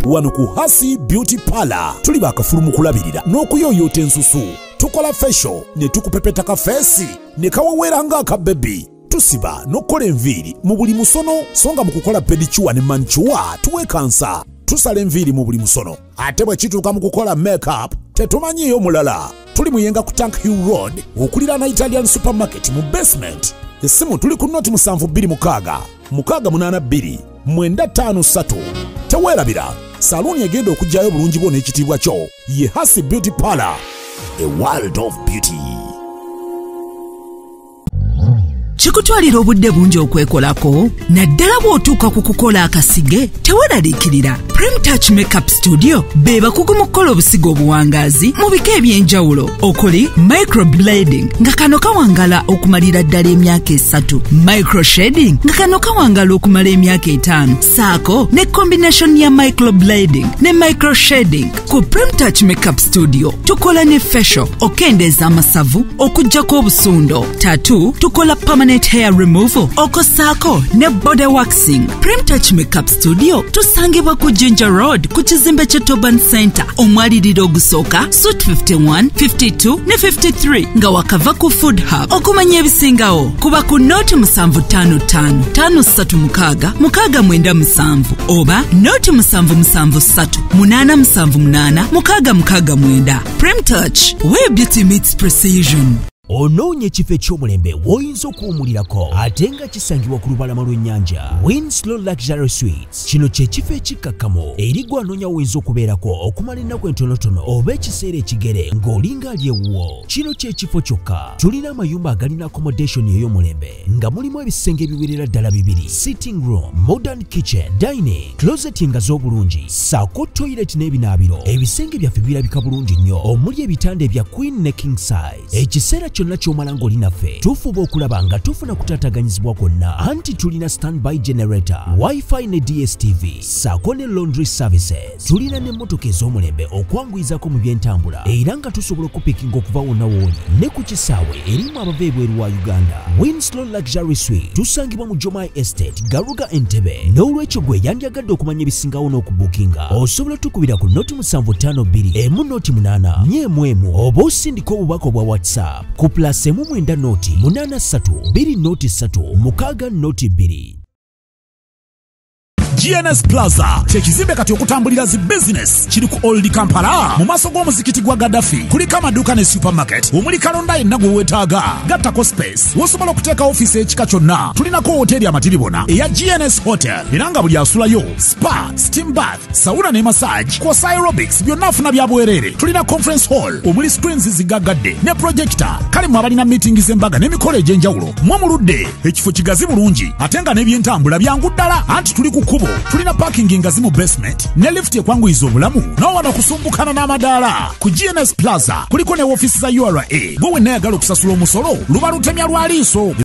Wano ku Hasi Beauty Parlor tuli bakafulu mu kulabirira n'okuyoyoota ensusu. Tukola facial ne tukupepeta ka feesi ne kawewera ng'akabebi. Tusiba n'okukola enviiri mu buli musono, so nga mu kukola pedicure ne manicure tuwekansa. Tusala enviiri mu buli musono, ate bwe kituuka mu kukola makeup tetumanyiiyo mulala. Tuli Muyenga ku Tank Hill Road okuliraana Italian Supermarket mu basement. Essimu tuli ku noti 726 682 953. Teweerabira, saluuni egenda okuggyayo bulungi bwo n'ekitiibwa kyo ye Hasi Beauty Parlor, a world of beauty. Kikutwalira obudde bungi okwekolako, naddala bw'otuuka ku kukola akasige, teweeraliikirira. Prime Touch Makeup Studio be bakugu mu kukola obusigo obuwangaazi mu bika eby'enjawulo okuli microblading nga kano kawangala okumalira ddala emyaka 3, microshading nga kano kawangala okumala emyaka 5, saako ne combination ya microblading ne microshading. Ku Prime Touch Makeup Studio tukola ne facial, okendeeza amasavu, okuggyako obusundo, tattoo, tukola permanent hair removal, okosaako ne body waxing. Prime Touch Makeup Studio tusangibwa ku Ginger Road ku kizimbe kye Toban Center, omwaliriro ogusooka suite 51, 52 ne 53 nga wakava ku Food Hub. Okumanya ebisingawo kuba ku noti 755 536 697 oba noti 773 878 669. Prime Touch, where beauty meets precision. Onoonya ekifo eky'omulembe w'oyinza okuwummulirako ate nga kisangibwa ku lubalama lw'ennyanja. Winslow Luxury Suites kino kye kifo ekikkakkamu eri gwe anoonya w'oyinza okubeerako okumala ennaku entonotono oba ekiseera ekigere ng'olinga ali ewuwo. Kino kye kifo kyokka. Tulina amayumba agalina accommodation ey'omulembe nga mulimu ebisenge ebiwerera ddala 2, sitting room, modern kitchen, dining, closet nga z'obulungi, ssaako toilet n'ebinaabiro. Ebisenge byaffe birabika bulungi nnyo omuli ebitanda ebya queen ne king size. Ekiseera kyonna ky'omala ng'oli naffe tufuba okulaba nga tufuna kutaataganyizibwa kwonna, anti tulina standby generator, wifi ne DSTV, ssaako ne laundry services. Tulina n'emmotoka ez'omulembe okwanguyizako mu by'entambula era nga tusobola okupikinga okuva wonna w'oli ne ku kisaawe erimu abava ebweru wa Uganda. Winslow Luxury Suite tusangibwa mu Jomai Estate, Garuga, Entebbe. N'olwekyo gwe yandyagadde okumanya ebisingawo n'okubuukinga osobola tukubira ku noti 752 emu noti 8 4 oba osindika obubaka obwa WhatsApp ku plus 9 noti 8 3 2 noti 3 6 noti 2. GNS Plaza kyekizimbe kati okutambulira zi business kiri ku Old Kampala mu maaso g'omuzikiti gwa Gaddafi. Kuliko amaduuka ne supermarket omuli kalonda yenna gwe weetaaga. Gattako space wosobola okuteeka ofiisi ekika kyonna. Tulinako woteeri amatiribona eya GNS Hotel era nga buli asulayo spa, steam bath, sauna ne massage kwosa aerobics byonna afuna bya bwereere. Tulina conference hall omuli screens zigaggadde ne projector. Kale mwe abalina meeting z'embaga n'emikolo egy'enjawulo mwe muludde. Ekifo kigazi bulungi ate nga n'ebyentambula byangu ddala anti tuli ku kkubo. Tulina parking ngazi mu basement ne lift ekwanguyiza obulamu n'owano okusumbukana n'amadaala. Ku GNS Plaza kuliko ne woofiisi za URA. Gwe wenna ayagala okusasula omusolo luba lutemya lwa liiso.